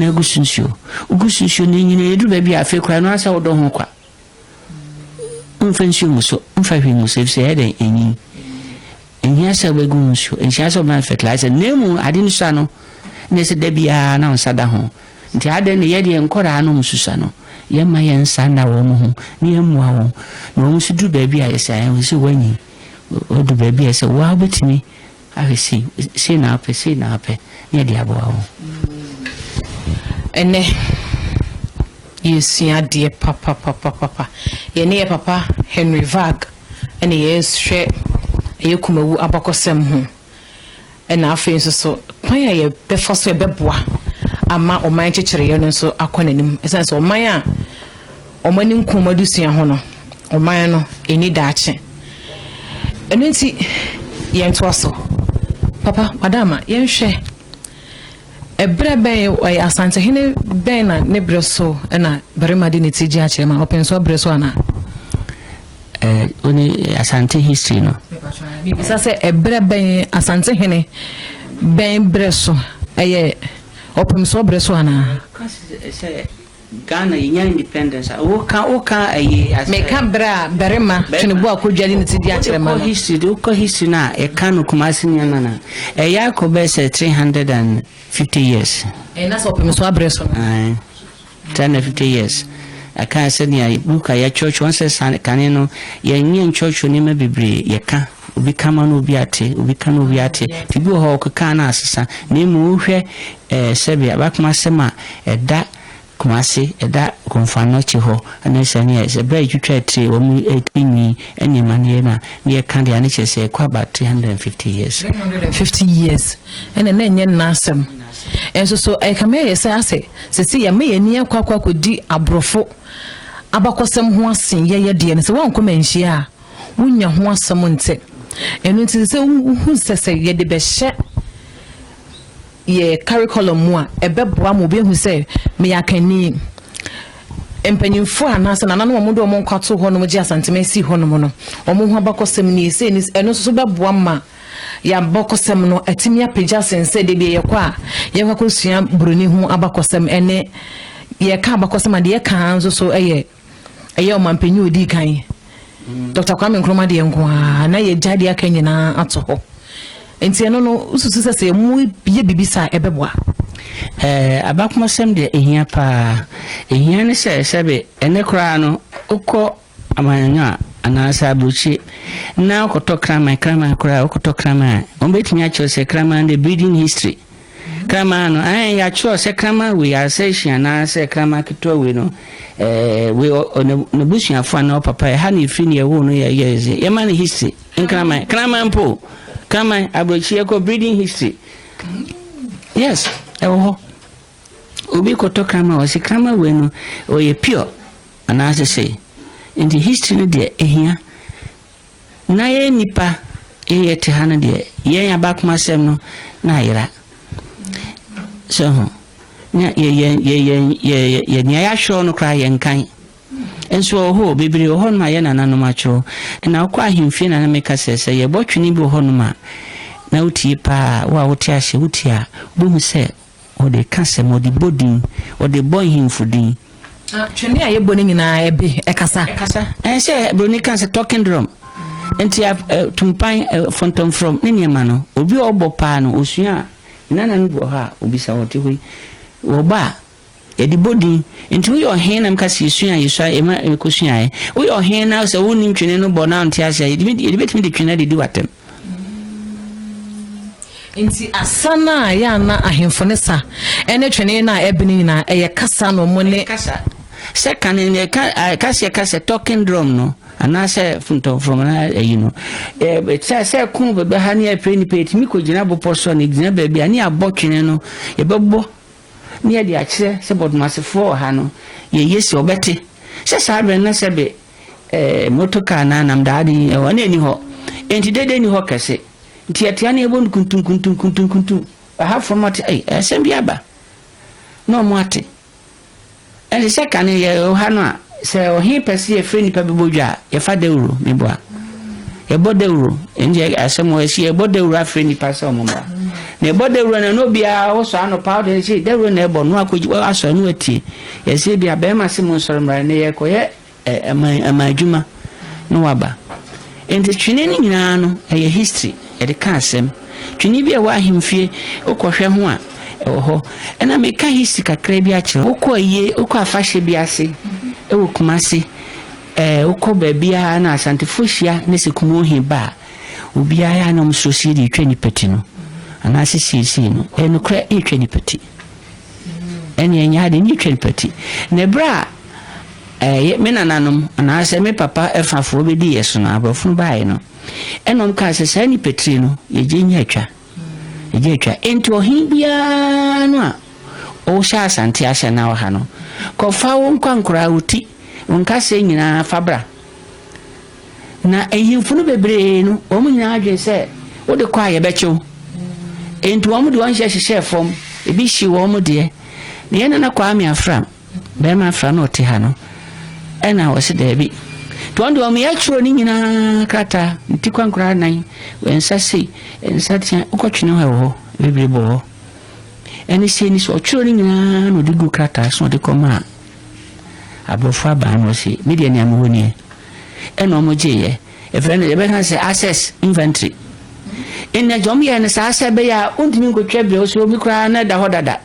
agu so nsuo. Wogu so nsuo no nyina ɛduru baabi a afei koraa no asɛ wodɔ ho kwa, mfa nsuo ngu so, mfa hwee ngu so, ɛfisɛ ɛyɛ dɛn ɛnyin. Nhia sɛ wobɛgu ho nsuo, nhia sɛ wobɛma fertilizer, na emu ade no sua no na ɛsɛ da biara na wo nsa da ho. Nti adɛn ne yɛdeɛ nkɔraa no susua no, yɛmma yɛn nsa nna wɔn ho na yɛmmoa wɔn na wɔn nso duru baabi a yɛsɛ ayɛ sɛ wɔanyi wɔdu baabi a sɛ wɔa wobɛtumi ahwɛ sei sei na apɛ sei na apɛ na yɛde aboa wɔn. Ɛnɛ yɛsua adeɛ papapapapa. Yɛne yɛ papa Henry Vag ɛne yɛhwɛ ɛyɛ Kumawu abakɔsɛm ho, ɛna afei nso so kwan a yɛbɛfa so yɛbɛboa ama ɔman kyekyereɛ no nso akɔ n'anim, ɛsiane sɛ ɔman a ɔman ani nkum adesua ho no, ɔman no ɛni daakye. Ɛno nti yɛntoa so. Papa, Wadama, yɛnhwɛ ɛberɛ bɛn, ɛyɛ Asantehene bɛn na ne berɛ so na barima de ne ti gye akyerɛ ma ɔpɛnsoɔ berɛ so anaa? Eh, wone Asante history no? Mebisa sɛ ɛberɛ bɛn, Asantehene bɛn berɛ so, ɛyɛ ɔpemsoɔ berɛ so anaa? Sɛ Ghana yɛnya independence a, woka woka ɛyi asɛ. Meka berɛ a barima Twene Boa Kodua de ne ti di akyerɛ ma no. History de wokɔ history no a yɛka no Kumasi nneɛma no a, ɛyɛ akɔ bɛyɛ sɛ 350 years. Ɛna sɛ ɔpem so abrɛ so no. Aye. 350 years. Aka sɛnea book a yɛkyerɛkyerɛ wɔn sɛ san kane no yɛnyɛ nkyerɛkyerɛ nneɛma bebree, yɛka obi kama no obi ate, obi ka no obi ate, nti bi wɔ hɔ ɔkeka no asesa. Na emu wohwɛ sɛbi abakoma asɛm a ɛda Kumase, ɛda Komfo Anokye hɔ, ɛne sɛ ne sɛ berɛ a yɛtwitwa tire wɔn ti nwi nneɛma no yɛ no a ne yɛka deɛ ne kyerɛ sɛ ɛkɔ about 350 years. 350 years ɛna na ɛnyɛ nna asɛm ɛnso so. Ɛkame yɛ sɛ asɛ sɛsi yɛma yɛn ani akɔ akɔdi aborɔfo abakɔsɛm ho asen yɛyɛ deɛ no sɛ woankɔ manhyia a wonya ho asɛm nte. Ɛno nti sɛ wohu sɛ yɛde bɛhyɛ yɛ curriculum mu a, ɛbɛboa ma obi ehu sɛ meyɛ akanni. Mpanyinfoɔ anaasɛ nananom a wɔde wɔn nkwa to hɔnom gye Asantema si hɔnom no, wɔn ho abakɔsɛm nie sɛ ni. Ɛno nso so bɛboa ma yɛabakɔsɛm no atumi apagya sen sɛ de bi yɛkɔ a yɛkɔ akɔsua buroni ho abakɔsɛm. Ɛne yɛka abakɔsɛm a, deɛ yɛka nso so ɛyɛ ɔmanpanyin a odii kan, Dr Kwame Nkrumah deɛ nko ara, na yɛgya deɛ aka nyinaa ato hɔ. Nti ɛno no, wosusu sɛ mu yɛ biribi saa ɛbɛboa? Abakomasɛm deɛ ɛhia paa. Ɛhia ne sɛ sɛbe ɛnɛ koraa no wokɔ amanyɔnyɔ a anaasɛ aburokyire na wokɔtɔ kraman, kraman koraa wokɔtɔ kraman a, wɔn bɛtumi akyerɛ sɛ kraman de breeding history kraman no ɛn yɛakyerɛ sɛ kraman wei Alsatian anaasɛ kraman ketewa wei no, wei n'abusuafo anaa ɔpapa ɛha na efiri ne ɛwɔ no yɛ yɛ yɛma no history. Nkraman, kraman mpo, kraman aburokyire kɔ breeding history, yes, ɛwɔ hɔ. Obi kɔtɔ kraman, ɔsi kraman wei no ɔyɛ pure anaasɛ sɛ. Nti history no deɛ ehia na yɛn nipa yɛyɛ te ha no deɛ, yɛn abakomasɛm no na ayera sɛ ho na yɛ yɛ yɛ yɛ yɛ nea yɛahwɛ no koraa yɛn kan nso wɔ hɔ bebree wɔ hɔnom a yɛ nananom atwerɛ. Na wokɔ ahemfie na meka sɛ yɛbɔ twene bi wɔ hɔnom a na wotie paa, wo a wote ase wotie a, wobɛhu sɛ ɔde ka sɛm, ɔde bɔ din, ɔde bɔ nhemfo din. Twene a yɛbɔ no nyinaa ɛbi ɛkasa? Ɛkasa. Ɛn sɛ buroni ka sɛ talking drum. Nti tumpan, fɔntɔmfrɔm ne nneɛma no, obi a ɔbɔ paa no osua a nana no bi wɔ hɔ a obisa wɔte hɔ yi wɔba a yɛde bɔ din. Nti woyɛ ɔhen na mka sɛ yɛsua yɛsua yɛma yɛkɔsuaeɛ, woyɛ ɔhen na sɛ wonim twene no bɔ na nte ase a, yɛde bɛtumi de twene de di w'atɛm. Nti asa no a yɛ ana ahemfo ne sa ɛne twene no a ɛbene nyinaa ɛyɛ kasa na ɔmo ne kasa sɛ kane yɛka kaseɛ kasa talking drum no anaasɛ fontɔmfrɔm no ayi no sɛ ko bɛbɛ ha ne yɛpɛ nipa yɛtumi kɔgyina bepɔ so ne gyina baabi a ne yɛabɔ twene no, yɛbɛbɔ ne yɛde akyerɛ sɛ bɔdomasefoɔ wɔ ha no, yɛyɛ si ɔbɛte sɛ saa berɛ no sɛ be motor car na anam daade ɛwɔ ne ani hɔ. Enti dede ni hɔ kɛse nti yɛtea ne yɛbɔ no kuntum kuntum kuntum kuntum ahafoɔ no ate ɛy ɛsɛm bi aba na ɔmo ate. Ɛnti sɛ kane yɛ ha no a, sɛ ɔhe pɛ sɛ yɛfrɛ nipa bi bɔ dwa a, yɛfa dawuro meboa yɛbɔ dawuro. Nti asɛm wɔ ɛsi yɛbɔ dawuro afrɛ nipa sɛ ɔmo mmra na yɛbɔ dawuro no na obiara wosɔ anɔpa wode sɛ dawuro na ɛbɔ no akɔgyi asɔ no atie. Yɛsɛ bi a bɛrima sɛ mo nsɔre mmra ne yɛkɔyɛ ɛma adwuma na waba. Nti twene no nyinaa no ɛyɛ history, yɛde ka asɛm. Twene bi a ɛwɔ ahemfie wokɔhwɛ ho a ɛwɔ hɔ. Ɛna meka history kakra bi akyerɛ. Wokɔ ayie, wokɔ afahyɛ bi ase ɛwɔ Kumase, wokɔ baabiara na Asantefoɔ hyia ne sɛ Kumohi ba a, obiara yɛ anam so sie de etwa nipa ti no anaasɛ siesie no. Ɛyɛ nokorɛ, yɛtwa nipa ti ɛne ɛnyɛ ade ne yɛtwa nipa ti. Na ɛberɛ a me nananom anaasɛ me papa ɛfafoɔ bɛdi yɛ so no, aborɔfo no baeɛ no, ɛna ɔm kaa sɛ saa nipa tiri no yɛgye nyɛ atwa, yɛgye atwa. Enti ɔhen biara no a ɔhyɛ Asante ahyɛ na ɔha no kɔfa wo nkwankoraa, wo ti, wo nkasɛɛ nyinaa fa bra. Na ahemfo no bebree no wɔn nyinaa adwene sɛ wode kɔ a yɛbɛkyew. Enti wɔn de wɔn hyɛ hyehyɛɛ fam, ebi hye wɔn deɛ. Na yɛn nana Kwame Afram, bɛrima Afram na ɔte ha no, ɛna ɔse daabi. Nti wɔn de wɔn yɛ twerɛ ne nyinaa krataa, nti kwankora nan, nsa sei, nsa tea, wokɔtwene hɔ ɛwɔ hɔ, bebree bɔ hɔ. Ɛne sei ne sɛ ɔtwerɛ ne nyinaa na ɔde gu krataa so ɔde kɔmaa aborɔfo aban no ɔse, me deɛ nea mewɔ nie. Ɛna wɔn gyeeɛ. Yɛfrɛ no, yɛbɛka sɛ access inventory. Ɛnna deɛ wɔyɛ no saa sɛ ɛbɛyɛ a wontumi nkotwa bio so obi koraa na ɛda hɔ dada.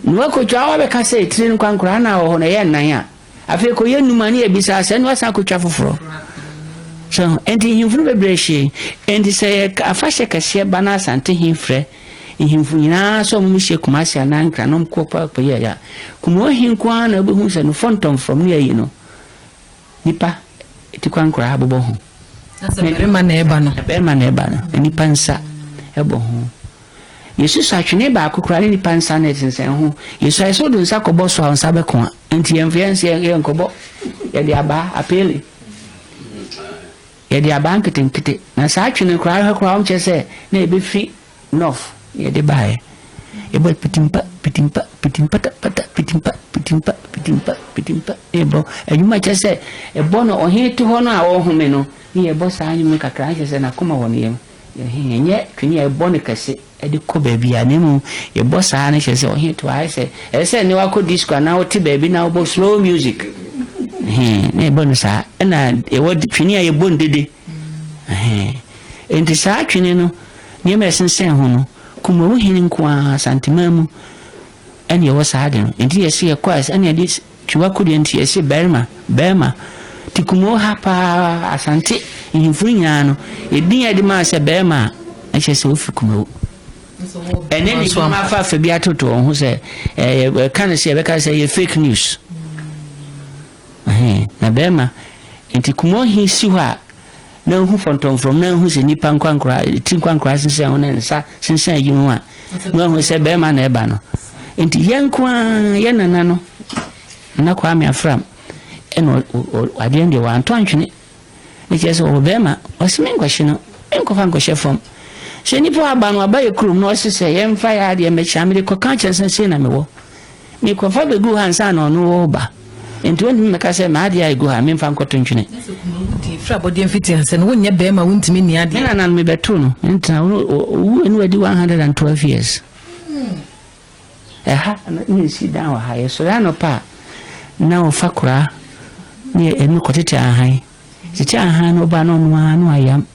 Na wakotwa a wabɛka sɛ etire no kwankoraa na wɔ hɔ no ɛyɛ nnan a afei kɔyɛ num a ne yɛbisa sɛ ɛna wasan akotwa foforɔ. So nti nhemfo no bebree hyee. Nti sɛ yɛ afahyɛ kɛseɛ ba na Asante he frɛ nhemfo nyinaa sɛ wɔn hyɛ Kumasi anaa Nkran na wɔn kɔ kɔ yɛ a, Kumawu he nko ara na wobɛhu sɛ no fɔntɔmfrɔm ne ayi no. Nipa tikwankoraa bobɔ ho. Na sɛ barima na ɛba no. Na barima na ɛba no, na nipa nsa bɔ ho. Yesusu atwene baako koraa ne nipa nsa na ɛsensɛn ho. Yesu ayɛ sɛ wode nsa kɔbɔ so a wo nsa bɛko a. Nti yɛmfa yɛn nsa yɛnkɔbɔ. Yɛde abaa, apeele. Yɛde abaa nketenkete. Na saa atwene koraa ahwɛ koraa wɔn kyerɛ sɛ na ɛbɛfiri North na yɛde baeɛ. Yɛbɔ pitimpa pitimpa pitimpata pata pitimpa pitimpa pitimpa pitimpa na yɛbɔ adwuma kyerɛ sɛ ɛbɔ no ɔhene te hɔ no a ɔrehome no ne yɛbɔ saa nnwom no kakra na kyerɛ sɛ n'akoma wɔ ne yam. Ɛhe ɛnyɛ twene a yɛbɔ no kɛse de kɔ baabi a na mmom yɛbɔ saa no kyerɛ sɛ ɔhene te hɔ ayɛ sɛ ɛsɛ sɛ ne wakɔ disco anaa wote baabi na wobɔ slow music. Ɛhe na yɛbɔ no saa ɛna yɛwɔ twene a yɛbɔ no dede. Ɛhe nti saa twene no Nneɛma a ɛsensɛn ho no, Kumawu hene nko ara, Asanteman mu ɛna ɛwɔ saa ade no. Nti yɛse yɛkɔ a, ɛna yɛde Twiwa kodeɛ nti yɛse barima, barima. Nti Kumawu ha paa, Asante nhemfo no nyinaa no, edin a yɛde maa sɛ barima a, ɛkyerɛ sɛ wofi Kumawu. Ɛne ne binom afaafa bi atoto wɔn ho sɛ, ɛka no sɛ yɛbɛka sɛ ɛyɛ fake news. Na barima, nti Kumawu he si hɔ a, na ohu fɔntɔmfrɔm na ohu sɛ nnipa nkwankora, ti nkwankora sensɛn ho ne nsa sensɛn ayi ho a, na wahu sɛ bɛrima na ɛba no. Nti yɛn nko ara yɛn nana no, Nana Kwame Afram, ɛna adeɛ no deɛ wantɔ antwene. Ne kyerɛ sɛ ɔwɔ bɛrima, ɔse menkɔhye no, menkɔfa nkɔhyɛ fam. Sɛ nnipa aba no, aba yɛ kurom na ɔse sɛ yɛmfa yɛ adeɛ mmɛkyɛ a, mede kɔka kyerɛ sɛ sei na mewɔ. Mekɔfa bɛguu ha ansa na ɔno reba. Enti wontumi mmɛka sɛ m'adeɛ a ɛgu ha memfa nkɔto ntwene. Na sɛ kumawu deɛ, ɛfiri abɔdeɛ mfitiaseɛ no, wonyɛ barima a wontumi nni adeɛ. Me nana no mebɛtoo no, mentena, ɔwuiɛ no wadi 112 years. Ɛha na yɛsi dan wɔ ha, yɛsɔre anɔpa a na ɔfa koraa ne ɛno kɔtete ahan. Tete ahan no ɔba na ɔno ara na wayam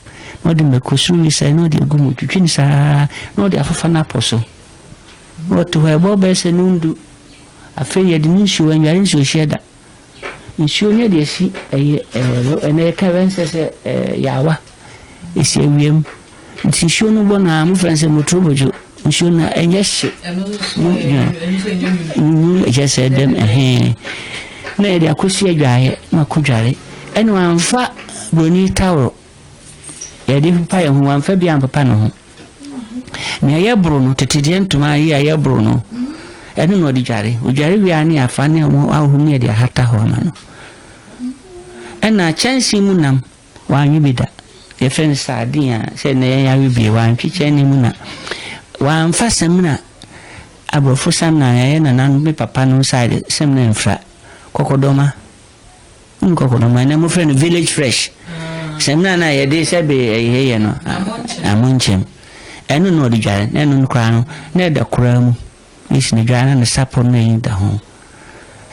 na ɔde mako soro wisa na ɔde agu mu, twitwi no saa na ɔde afafa no apɔ so. Na ɔte hɔ ɛbɔ bɛyɛ sɛ nondu. Afei yɛde ne nsuo ɛnware nsuo hyeɛ da. Nsuo no yɛde asi ɛyɛ ɛɛ ɛnɛ yɛka ɛbɛn sɛ sɛ ɛɛ yaawa esi awia mu. Nti nsuo no bɔ na mo fɛn sɛ motorobodwo nsuo no ɛnyɛ hye. Mo gyina nyu ɛkyɛ sɛ dɛm ɛhɛn. Na yɛde akɔsi adwaeɛ na akɔ dware. Ɛna wamfa broni taworo yɛde pepa yɛn ho wamfa bi ampepa ne ho. Nea yɛboro no, tete deɛ ntoma yi a yɛboro no, ɛno na ɔde dware. Ɔdware wie a ne afa ne ɔmo ahohoro ne yɛde ahata hɔ ama no. Ɛna kyɛnsee mu nam, wanwe bi da. Yɛfrɛ no sardine a sɛ na yɛn awe bie, wantwe kyɛnsee mu na wamfa samina, aborɔfo samina a yɛn nananom me papa no side samina mfra, kɔkɔdɔma. Nkɔkɔnɔma ɛnɛ mofrɛ no village fresh. Samina no a yɛde sɛbe ɛyɛ yɛ no amonkyɛm. Ɛno na ɔde dware na ɛno no koraa no na ɛda koraa mu. Ne si ne dware na ne sapɔ no ayi da ho.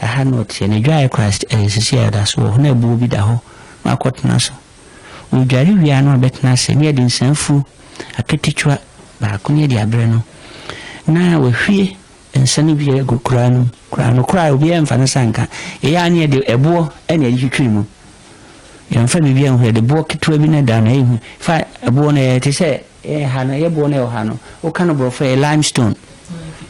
Ɛha na ɔteɛ ne dware koraa ɛyɛ sisi a ɛda so wɔ hɔ na ɛboɔ bi da hɔ na akɔtena so. Ɔdware wie a na ɔbɛtena ase ne yɛde nsanfuo aketewa baako ne yɛde abrɛ no na wahwie Nsa no bi agu koraa no mu. Koraa no koraa obiara mfa ne nsa nka. Yɛyɛ a ne yɛde ɛboɔ na yɛde twitwiri mu. Yɛmfa biribi anhu yɛde boɔ ketewa bi na ɛda no ɛyɛ hu. Fa ɛboɔ no ɛyɛ te sɛ ɛyɛ ha no ɛyɛ boɔ no ɛwɔ ha no. Woka no borɔfo ɛyɛ limestone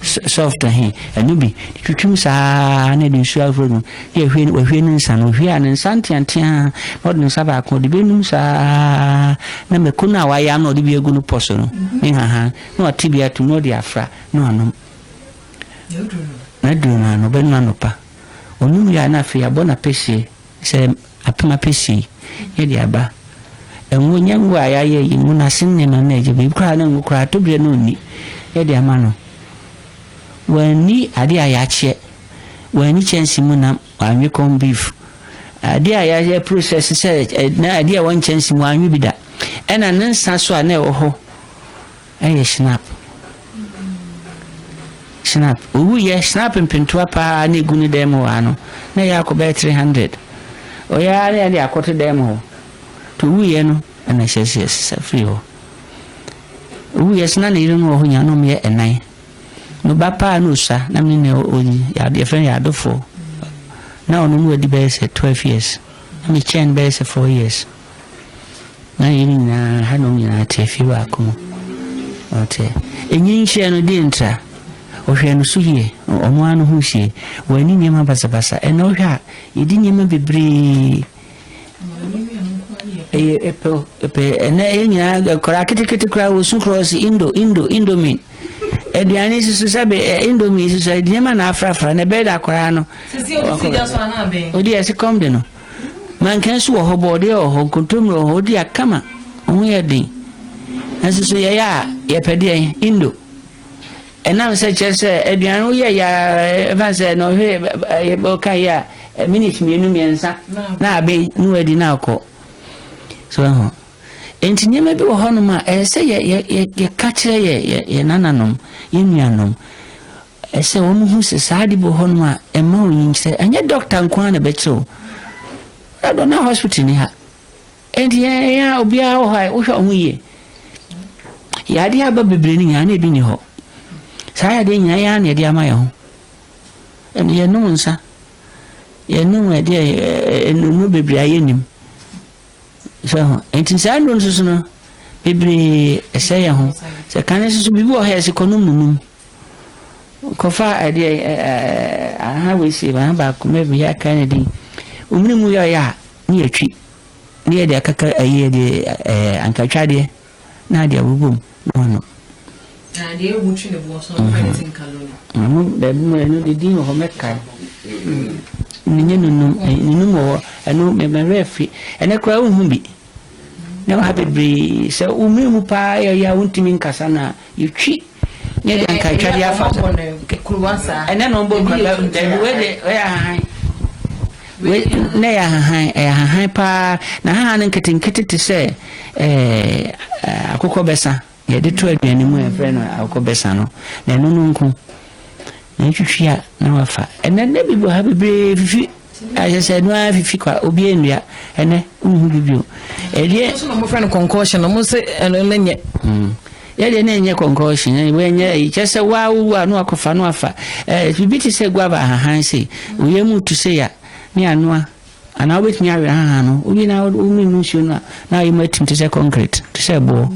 soft he ɛno bi twitwim saa na yɛde nsuo ahoro mu. Na yɛhwie wahwie ne nsa no ohwie a ne nsa nteantea na ɔde ne nsa baako ɔde bɛnum saa na mako no a wayam na ɔde bi agu no pɔ so no ne hahan na wate bi atom na ɔde afra. na wanom. N'aduru no ano, ɔbɛnom anɔpa. Ɔnom wie a na afei abɔ no apɛsie sɛ apem apɛsie na ɛde aba. Ngo nyɛ ngo a yɛayɛ yi, ngo no ase nneɛma no na ɛgye. Biribi koraa na ngo koraa tobere no nni. Yɛde ama no. Wanni adeɛ a yɛakyeɛ. Wanni kyɛnse mu nam, wanwe corn beef. Adeɛ a yɛayɛ process sɛ na adeɛ a ɛwɔ nkyɛnse mu wanwe bi da. Ɛna ne nsa so a na ɛwɔ hɔ ɛyɛ schnapp. Schnapp. Owuiɛ, schnapp mpentoa paa na egu ne dan mu hɔ ano. Na ɛyɛ akɔ bɛyɛ 300. Ɔyɛ ara na yɛde akɔto dan mu hɔ. Nti owuiɛ no ɛna ɛhyɛ sɛ yɛsesa firi hɔ. Owuiɛ so na ne yerenom wɔ hɔ nyinaa na wɔyɛ ɛnan. No ba paa na osua na me ne ɔnyi yɛfrɛ no yadofoɔ. Na ɔno no wadi bɛyɛ sɛ 12 years. Na mekyɛn no bɛyɛ sɛ 4 years. Na yɛn nyinaa ha na wɔn nyinaa te fie baako mu. Ɔte. Enyi nhyɛ no di ntra. Ɔhwɛ no so yie. Ɔno ara no ho sie. Wɔani nneɛma basabasa. Ɛna ɔhwɛ a yɛdi nneɛma bebree. Ɛyɛ ɛpɛ ɛpɛ ɛnɛ yɛn nyinaa nkwadaa ketekete koraa wɔsu korɔ si indo indo indomie. Aduane susu sɛbe indomie susu nneɛma na afrafra na ɛbɛyɛ da akwadaa no. Odi ɛsi kɔm de no. Mankan nso wɔ hɔ, bɔɔdeɛ wɔ hɔ, nkontommire wɔ hɔ, wodi a kama, wo ho yɛ den. Nanso so yɛyɛ a yɛpɛ deɛn? Indo. Ɛnam sɛ kyerɛ sɛ aduane woyɛ yɛ a ɛfa sɛ na ɔhwɛ ɔka yɛ a minutes mmienu mmiɛnsa na aben na wadi na akɔ. So ɛho. Enti nneɛma bi wɔ hɔnom a ɛsɛ sɛ yɛ yɛ yɛka kyerɛ yɛ yɛ yɛ nananom, yɛ nuanom. Ɛsɛ sɛ wɔhu sɛ saa ade bi wɔ hɔnom a ɛmma onyinkyerɛ. Ɛnyɛ dɔkta nko ara na ɛbɛkyerɛ wo. Ɛdɔ na hospital ni ha. Enti yɛn yɛn a obiara wɔ hɔ a wohwɛ wo ho yie. Yadeɛ aba bebree no nyinaa na ebi ni hɔ. Saa yadeɛ nyinaa yɛn ara na yɛde ama yɛn ho. Ɛno yɛnom nsa, yɛnom ɛdeɛ nnuro bebree a yɛnnim. So ho nti saa nnuro no soso no bebree ɛsɛ yɛn ho. Sɛ kane soso biribi wɔ hɔ a yɛsɛ kɔnom nunum. Kɔfa ɛdeɛ ɛɛ aha wei si aha baako mɛ bi aka ne din. Omini mu yɛ ɔyɛ a ne yɛtwi ne yɛde akaka ɛyi yɛde ɛɛ ankatwadeɛ na ade abobɔ mu na wano. Na deɛ ewu twi ne boɔ so no fɛn ti nka lolo. Ɛno baabi mu ɛno de din wɔ hɔ mɛkae. Nyɛ nunum nunum wɔ hɔ ɛno mɛmɛwerɛ fi ɛnɛ koraa wohu bi. Na wɔ ha bebree sɛ wo mmerɛ mu paa yɛ yɛ a wontumi nkasa na yɛtwi ne yɛde ankatwadeɛ afa so. Ɛnɛ na ɔmbɔ kura dabi wei de wei ahahan. Wei na ɛyɛ ahahan, ɛyɛ ahahan paa. Na ahahan no nketenkete te sɛ ɛɛ akokɔ bɛsa. Yɛde to aduane mu a yɛfrɛ no akokɔ bɛsa no. Na ɛno no nko. Na ɛtwitwi a na wafa. Ɛnɛ nɛ bi wɔ ha bebree fifi. Ahyɛ sɛ ɛno ara fifi kwa obi nnua. Ɛnɛ nhu bi bio. Ɛdeɛ. Nso na wɔfrɛ no concoction. Wɔn sɛ ɛno no nyɛ. Yɛ deɛ na ɛnyɛ concoction, ɛnyɛ ɛyi kyɛ sɛ waa wowu a na wakɔfa na wafa. Ɛɛ biribi te sɛ guava ahahan sei, oyɛ mu tu sei a ne anoa anaa wobɛtumi awe ahahan no wowie na womene mu nsuo no a na ayɛ mu atim te sɛ concrete te sɛ boɔ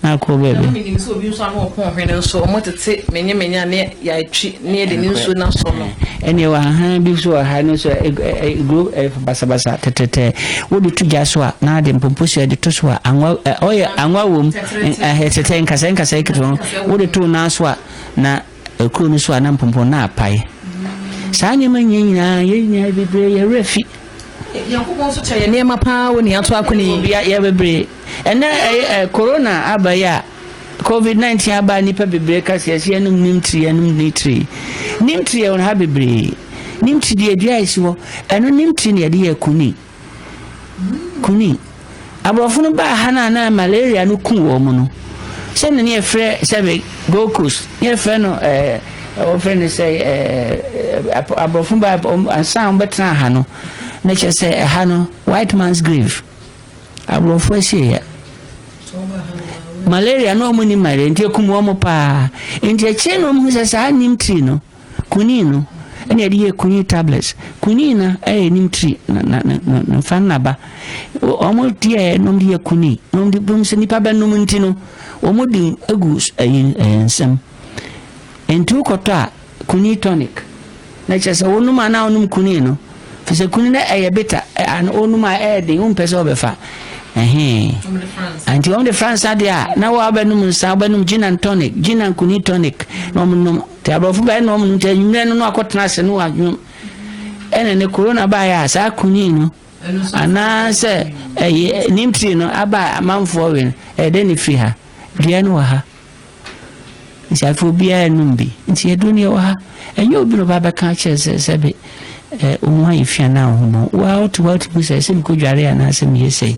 na akɔ baabi. Na menim sɛ obi nso ano ɔpɔn hwene nso wɔn tete menye menye a ne yɛatwi ne yɛde ne nsuo no asɔ no. Ɛnneɛ wɔ ahahan bi so wɔ ha no nso ɛguro basabasa tɛtɛtɛ wode to gya so a na ade mpomposua de to so a anwa ɔyɛ anwa wom tɛtɛ nkasɛɛ nkasɛɛ ketewa no wode to nan so a na ekuro no so a na mpompo na apae saa nneɛma nyinaa nyinaa yɛ nyinaa bebree yɛ werɛ fi. Nyankopɔn nso kyɛ yɛ nneɛma paa wɔ nea ato akone yi. Yɛ bebree ɛnɛ ɛyɛ corona aba yi a. Covid 19 aba a nnipa bebree ka sɛ yɛse yɛnom neem tree yɛnom neem tree. Neem tree yɛ wɔn ha bebree. Neem tree deɛ dua a esi hɔ. Ɛno neem tree na yɛde yɛ kuni. Kuni. Aborɔfo no baa ha no a na malaria no ku wɔn no. Sɛnea ne yɛfrɛ sɛbe Gold Coast ne yɛfrɛ no ɛɛ wɔfrɛ no sɛ ɛɛ aborɔfo baa ansa a wɔbɛtena ha no na kyerɛ sɛ ɛha no white man's grave. Aborɔfo asieɛ. Malaria na wɔn nim malaria nti ekum wɔn paa. Nti akyire na wɔn hu sɛ saa nim tree no, quinine no, ɛna yɛde yɛ quinine tablets. Quinine no ɛyɛ nim tree na na na na nfa nnaba. Wɔn deɛ na wɔn de yɛ quinine na wɔn de bom sɛ nipa bɛnom nti no wɔn de egu ɛyi ɛyɛ nsam. Nti wokɔtɔ a Kuni tonic na kyerɛ sɛ wonom a na wonom kuni no fi sɛ kuni no ɛyɛ bitter ano wonom a ɛyɛ den wompɛ sɛ wɔbɛfa ɛhee nti wɔn de fra nsa deɛ a na wɔabɛnom nsa wɔbɛnom gin and tonic gin and kuni tonic na wɔn nom nti aborɔfo bɛyɛ na wɔn nom nti anwummerɛ no na wakɔtena ase no wɔanwom ɛna ne corona baeɛ a saa kuni no. Anaasɛ ɛyɛ neem tree no aba a amanfoɔ we no, ɛyɛ dɛn na ɛfiri ha? Dua no wɔ ha. Nti afei obiara num bi. Nti aduro no yɛwɔ ha. Ɛnyɛ obi na ɔba bɛka akyerɛ sɛ sɛbe eh, wo ho ayɛ fi anaa wo ho bɔn. Wo ara wote hɔ a wotumi sɛ sɛ mekɔdware anaasɛ meyɛ sei.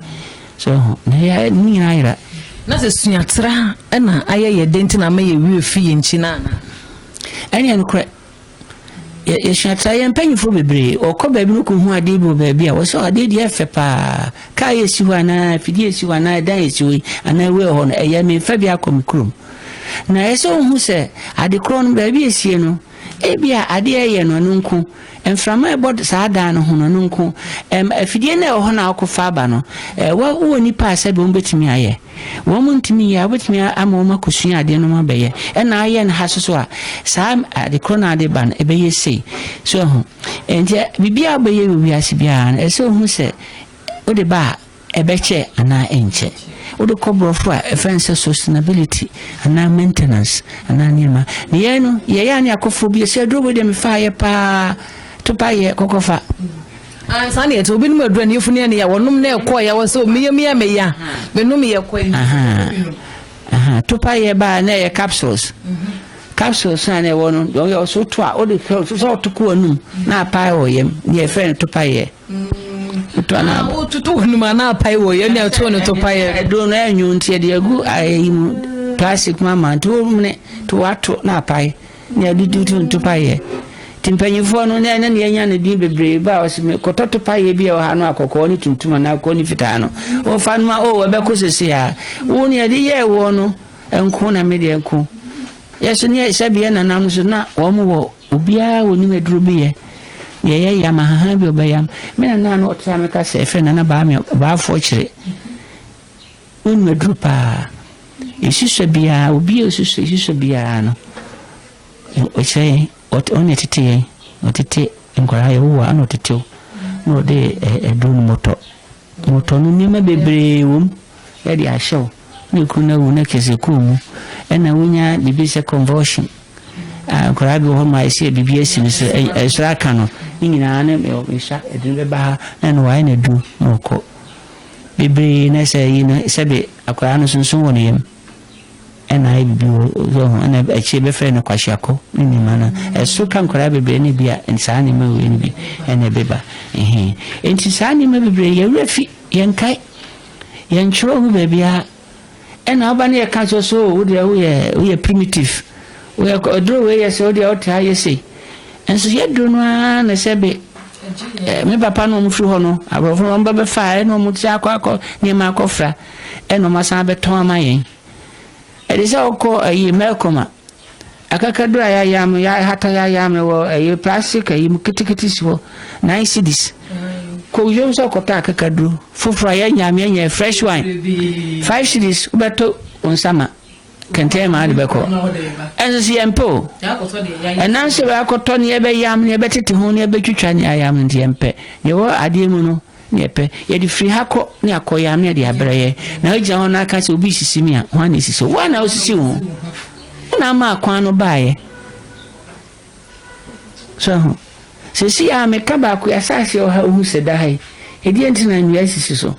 So ho na ɛyɛ ne nyinaa yera. Na sɛ suatra na ayɛ yɛ dɛ nti na ama yɛ werɛ fi yɛn nkyi no anaa? Ɛneɛ nokorɛ. Yɛsua tra yɛn mpanyinfoɔ bebree wɔkɔ baabi no kɔhu adeɛ bi wɔ baabi a wɔsɛ adeɛ deɛ ɛfɛ paa kaa yɛ si hɔ anaa afidie yɛ si hɔ anaa ɛdan yɛ si hɔ yi anaa ɛwei wɔ hɔ no ɛyɛ memfa bi akɔ me kurom na ɛsɛ wohu sɛ ade korɔ no baabi esie no ebi a adeɛ ɛyɛ no ɛno nko mframa ɛbɔ saa dan no ho no ɛno nko ɛm afidie no ɛwɔ hɔ na akɔfa aba no ɛwɔ wɔ nipa a sɛbi wɔn bɛtumi ayɛ Wɔn ntumi nyɛ a, wobɛtumi ama wɔn akɔsua adeɛ no abɛyɛ. Ɛna ayɛ no ha soso a, saa ade korɔ no ade ba no, ɛbɛyɛ sei. So ɛho. Nti biribiara wobɛyɛ wɔ wiase biara no, ɛsɛ ohu sɛ wode ba a, ɛbɛkyɛ anaa ɛnkyɛ. Wode kɔ borɔfo a, ɛfrɛ no sɛ sustainability anaa maintenance anaa nneɛma. Na yɛn no, yɛyɛ a ne akɔfoɔ bi, sɛ aduro wei deɛ mefaeɛ paa, topa yɛ kɔkɔfa. Ah, saa na ɛte. Obi nom aduru a ne yafunu yɛ ne ya, wɔnom na ɛkɔ ya, wɔsɛ o meyam yɛ me ya, menom yɛ kɔ yi. Topa yɛ ba na ɛyɛ capsules. Capsules na na ɛwɔ no, deɛ ɔyɛ ɔso to a, wode sɛ ɔto kɔ anum na apae wɔ yam, deɛ ɛfrɛ no topa yɛ. Wototo wɔ anum a na apae wɔ yam, na ɛto no topa yɛ. Aduro no ɛnwo nti yɛde agu ayi mu plastic mu ama nti womene to wato na apae. Nea ɔde tutu ntopaeɛ. Nti mpanyinfoɔ no na ɛne nea anya ne din bebree ba a ɔsi me kɔtɔ topaeɛ bi a ɛwɔ ha no a kɔkɔɔ ne tuntum anaa kɔkɔɔ ne fitaa no wɔfa no ma o ɛbɛkɔ sese a wo nea ɛde yɛɛ woɔ no nko na me deɛ nko yɛ so ne sɛbi yɛ nanam so na wɔn wɔ obiara wɔ nim aduro bi yɛ deɛ yɛ yam ahahan bi ɔbɛyam me nana no ɔtra me ka sɛ ɛfɛ nana baa me baafoɔ kyerɛ Wonu aduru paa. Nsusɔ biara, obi a osusɔ nsusɔ biara no, ɔkyerɛ yɛn, ɔne ɛtete yɛn, ɔtete nkwadaa yɛ wowɔ ana ɔtetew na ɔde aduru no mɔtɔ. Mɔtɔ no nneɛma bebree wɔ mu yɛde ahyɛw na ekuru no awu na kɛse kɔɔ mu ɛna wonya biribi sɛ convulsion. Nkwadaa bi wɔ hɔ ma ɛsɛ biribi asi no so ɛsoro aka no ne nyinaa ne nsa ɛde no bɛba ha na ɛno wayɛ no aduru na ɔkɔ. Bebree na sɛ yi no sɛbe akwadaa no sonson wɔ ne yam ɛna ayɛ bibi wɔ so ho ɛna akyire bɛfrɛ no kwashiakɔ ne nneɛma no ɛso ka nkwadaa bebree ne bi a saa nneɛma wei no bi ɛna ɛbɛba ɛhɛn nti saa nneɛma bebree yɛwerɛ fi yɛnkae yɛntwerɛ ho baabiara Ɛna ɔba no yɛ ka kyerɛ so wo deɛ woyɛ woyɛ primitive woyɛ ɔduro wei yɛ sɛ wo deɛ wote ha yɛ sei nso yɛ duro no ara na sɛ be me papa no wɔn firi hɔ no aborɔfo no wɔn ba bɛfa ɛna wɔn ti akɔ akɔ nneɛma akɔfra ɛna wɔn asan abɛtɔn ama yɛn ɛde sɛ ɔkɔ ɛyi mɛkɔma Akakaduro a yɛayam no, yɛahata yɛayam no wɔ ɛyɛ plastic ayi mu ketekete si hɔ, nine cedis. Kɔ wiem sɛ ɔkɔtɔ akakaduro foforɔ a yɛnyam yɛnyɛ fresh wine, 5 cedis wobɛtɔ wo nsa ma kɛntɛn ma de bɛkɔ. Ɛnso so yɛmpɛ o. Ɛnam sɛ yɛakɔtɔ ne yɛbɛyam ne yɛbɛtete ho ne yɛbɛtwitwa ne ayam no nti yɛmpɛ. Deɛ ɛwɔ adeɛ mu no ne yɛpɛ. Yɛde firi ha kɔ ne akɔ yam ne yɛde abrɛ yɛ. Na wogyina hɔ na aka sɛ obi sisi mi a, hwan na esisi wo? Woa na wosisi wo ho. Wo na ama akwan no baeɛ. So ho. Sisi a meka baako yi asase a ɔha ohu sɛ da ha yi. Ɛdeɛ nti na nnua sisi so.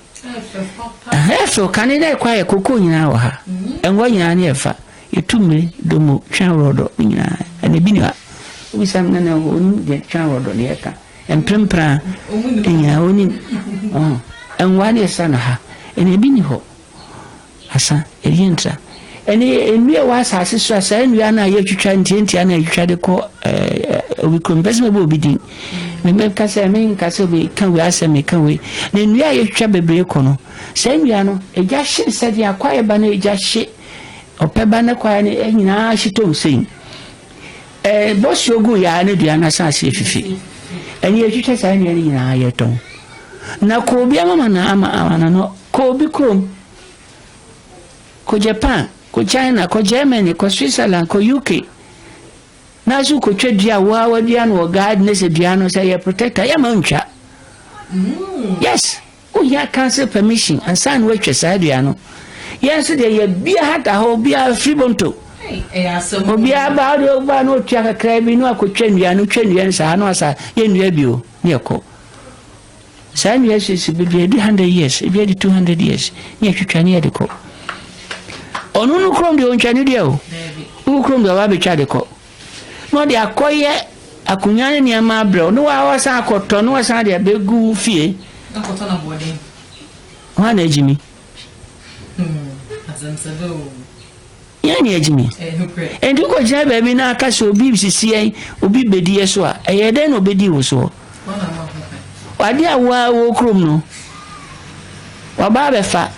Ɛfɛ kane dɛ kɔ ayɛ koko nyinaa wɔ ha. Ɛngɔ nyinaa ne ɛfa. Yɛtu mmiri, domo, twa worɔdɔ ne nyinaa. Ɛna ebi ni ha. Wobisa me nana onim deɛ twa worɔdɔ ne yɛka. Mprempren nyinaa onim. Ɛnwa ne ɛsa no ha. Ɛna ebi ni hɔ. Asa, ɛyɛ ntra. Ɛne nnua ɛwɔ asase so a saa nnua no a yɛtwitwa ntiantia no a yɛtwitwa de kɔ obi kurom. Mpɛ sɛ mɛbɔ obi din. Mɛka sɛ menka sɛ obi ka wei asɛm meka wei. Na nnua a yɛtwitwa bebree kɔ no, saa nnua no, egya hye sɛdeɛ akwaeɛ ba no egya hye ɔpɛ ba no kwaeɛ no nyinaa hye tom sei. Bɔsuo gu yaa ne dua no asase afifi. Ɛne yɛtwitwa saa nnua no nyinaa yɛtɔn. Na kɔ obi amama na ama ama no kɔ obi kurom. Kɔ Japan, kɔ China, kɔ Germany, kɔ Switzerland, kɔ UK. Na so kɔtwa dua a woa wadua no wɔ garden sɛ dua no sɛ yɛ protector yɛma ntwa. Yes, wohia council permission ansa na woatwa saa dua no. Yɛn nso deɛ yɛbia hata hɔ obiara firi bonto. Obiara ba wode woba na otua kakra bi na wakɔtwa nnua no twa nnua no saa na wasa yɛ nnua bio ne ɛkɔ. Saa nnua sisi bebree adi 100 years, ebi adi 200 years, ne yɛtwitwa ne yɛde kɔ. Ɔno no kurom deɛ ɔntwa ne dua o. Wo kurom deɛ ɔba abɛtwa de kɔ. Na ɔde akɔyɛ akonnwa ne nneɛma abrɛ wo, na wasan akɔtɔ na wasan de abɛgu wo fie. Hwan na agyi mi? Yɛn ne agyi mi. Enti wokɔgyina baabi na aka sɛ obi sisi yɛn, obi bɛdi yɛ so a, ɛyɛ dɛn na ɔbɛdi wo soɔ? Adeɛ a woa wɔ kurom no, waba abɛfa,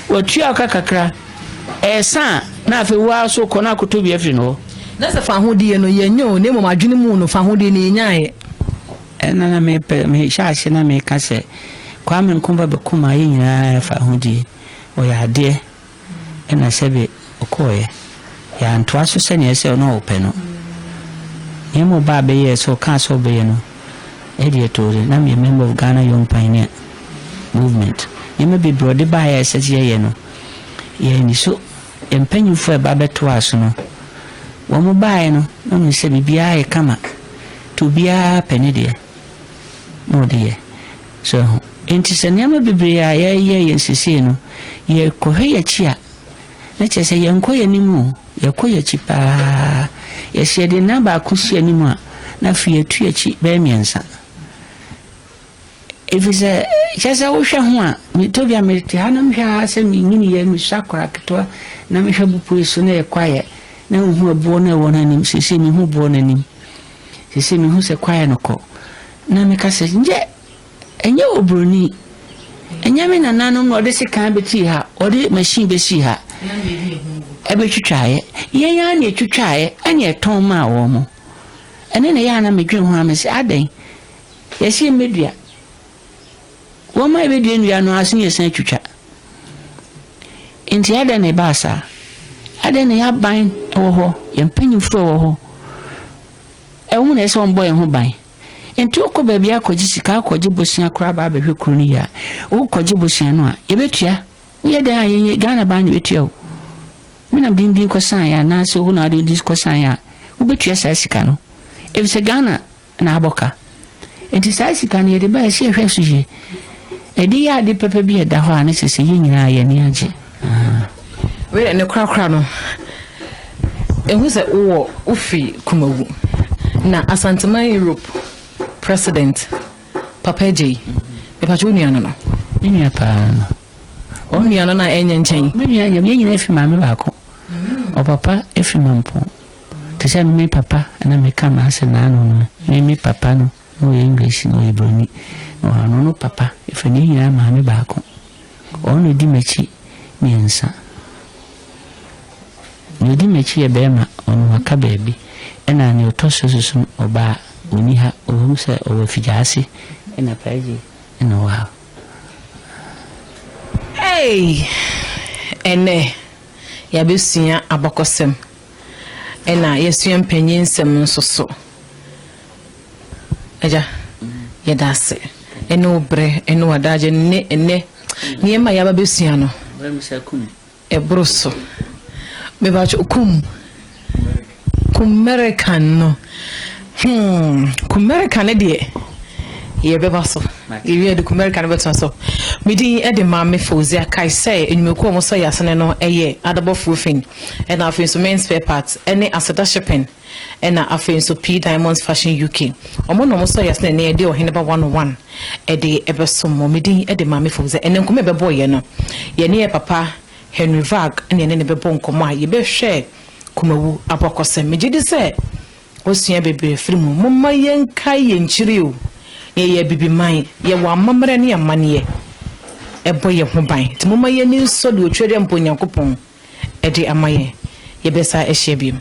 watua wo ka kakra, ɛsa a, na afei woa so kɔ na akɔtɔ bi afiri no hɔ. Na sɛ fahodie no, yɛnyɛ o, na mmom adwene mu no, fahodie no yɛnyaeɛ. Ɛna na mepɛ, mehyɛ ase na meka sɛ, Kwame Nkrumah bɛko maa yɛn nyinaa fahodie. Ɔyɛ adeɛ. Ɛna sɛbe ɔkɔeɛ. Yɛantoa so sɛdeɛ ɛsɛ na ɔpɛ no. Nneɛma ɔbaa bɛyɛɛ sɛ ɔkaa sɛ ɔbɛyɛ no, ɛdeɛ too de, na meyɛ member of Ghana Young Pioneer Movement. Nneɛma bebree ɔde baeɛ a ɛsɛ sɛ yɛyɛ no, yɛanni so. Yɛn mpanyinfoɔ a ɛba bɛtoaa so no, wɔn baeɛ no, na wɔn sɛ biribiara yɛ kama. Nti obiara pɛ ne deɛ na ɔde yɛ. So ɛho. Enti sɛ nneɛma bebree a yɛreyɛ yɛn seesei no, yɛkɔhwɛ yɛn akyi a, na kyerɛ sɛ yɛnkɔ yɛn anim o, yɛkɔ yɛn akyi paa. Yɛsɛ yɛde nna baako si anim a, na afei yɛatu yɛn akyi bɛyɛ mmiɛnsa. Ɛfiri sɛ, kyerɛ sɛ wohwɛ ho a, metɔ bi a mete ha na mehwɛ ara sɛ menyiniiɛ, mesua akwadaa ketewa na mehwɛ bepɔ yi so na ɛyɛ kwaeɛ, na mehu ɛboɔ no a ɛwɔ no anim. Seesei mehu boɔ no anim. Seesei mehu sɛ kwaeɛ no kɔ. Na meka sɛ, nyɛ Ɛnyɛ oburoni. Ɛnyɛ me nananom na ɔde sekan bɛtii ha, ɔde machine bɛsii ha, ɛbɛtwitwaeɛ. Yɛn ara na ɛtwitwaeɛ ɛna ɛtɔn maa wɔn mo. Ɛne na ɛyɛ a na medwene ho a mese adɛn? Yɛse yɛmmɛdua. Wɔn a yɛbɛdua nnua no ara so na yɛsan twitwa. Nti adɛn na ɛbaa saa? Adɛn na yɛn aban wɔ hɔ, yɛn mpanyinfoɔ wɔ hɔ, ɛwɔ na ɛsɛ wɔn bɔ yɛn ho ban. Enti wokɔ baabi akɔgye sika, akɔgye bosea koraa aba abɛhwɛ kuro no yie a, wokɔgye bosea no a, yɛbɛtua. Woyɛ dɛn a yɛnyɛ Ghana ban na ɛbɛtua o. Me na mede din kɔsaeɛ anaasɛ wo na wode din kɔsaeɛ a, wobɛtua saa sika no. Ɛfiri sɛ Ghana na abɔ ka. Enti saa sika no yɛde ba a, ɛsɛ yɛhwɛ so yie. Ɛde yɛ ade pɛpɛ bi a ɛda hɔ a, na kyerɛ sɛ yɛn nyinaa yɛn ani agye. Wei deɛ ne korakora no, ɛhu sɛ wowɔ wofiri Kumawu na Asanteman Europe president Papa Agyei, mepatwa wo nua no no? Me nua paa no. Wo nua no na ɛnyɛ nkyɛn? Me nua nyɛ, yɛn nyinaa firi maame baako. Ɔpapa firi Mampong. Te sɛ me papa na meka m'asɛm n'ano no, me me papa no. Na ɔyɛ English na ɔyɛ broni. Na ɔno no papa efiri ne nyinaa maame baako. Ɔno na odi m'akyi mmiɛnsa. Nea odi m'akyi yɛ bɛrima, ɔno waka baabi. Ɛna nea ɔtɔ so soso no ɔbaa, ɔnni ha. Ɔwɔ mu sɛ ɔwɔ Afigyaase ɛna Paagye ɛna ɔwɔ ha. Ei! Ɛnnɛ yɛabɛsua abakɔsɛm ɛna yɛasua mpanyinsɛm nso so. Agya, yɛda ase ne wo berɛ ne w'adagye ne ɛnɛ nneɛma a yɛaba bɛsua no. Ɛboro so. Mebakyɛ kum Kumerican no. Hmm, Kumerican no deɛ yɛbɛba so. Yɛwie de Kumerican no bɛtena so. Me din de Maame Fauzia Kae sɛ nnwumakuo a wɔsɔ yɛ asene no yɛ Adabɔfo Roofing ɛna afei nso Men's Spare Parts ɛne Aseda Shipping. Ɛna afei nso P Diamonds Fashion UK ɔmo na ɔmo sɔ yɛn asene na yɛde Ɔheneba 101 ɛde ɛbɛsom mo. Me din de Maame Fowzia. Ɛnɛ nkɔmmɔ a yɛbɛbɔ yɛ no, yɛne yɛ papa Henry Vag na yɛne no bɛbɔ nkɔmmɔ a yɛbɛhwɛ Kumawu abakɔsɛm. Megye di sɛ wasua bebree afiri mu. Momma yɛnkae yɛn nkyiri o, yɛyɛ Abibiman, yɛwɔ amammerɛ ne amanneɛ ɛbɔ yɛn ho ban. Nti momma yɛn ani nsɔ deɛ Otwadeɛ Mpa Onyankopɔn de ama yɛn. Yɛbɛsan ahyia biom.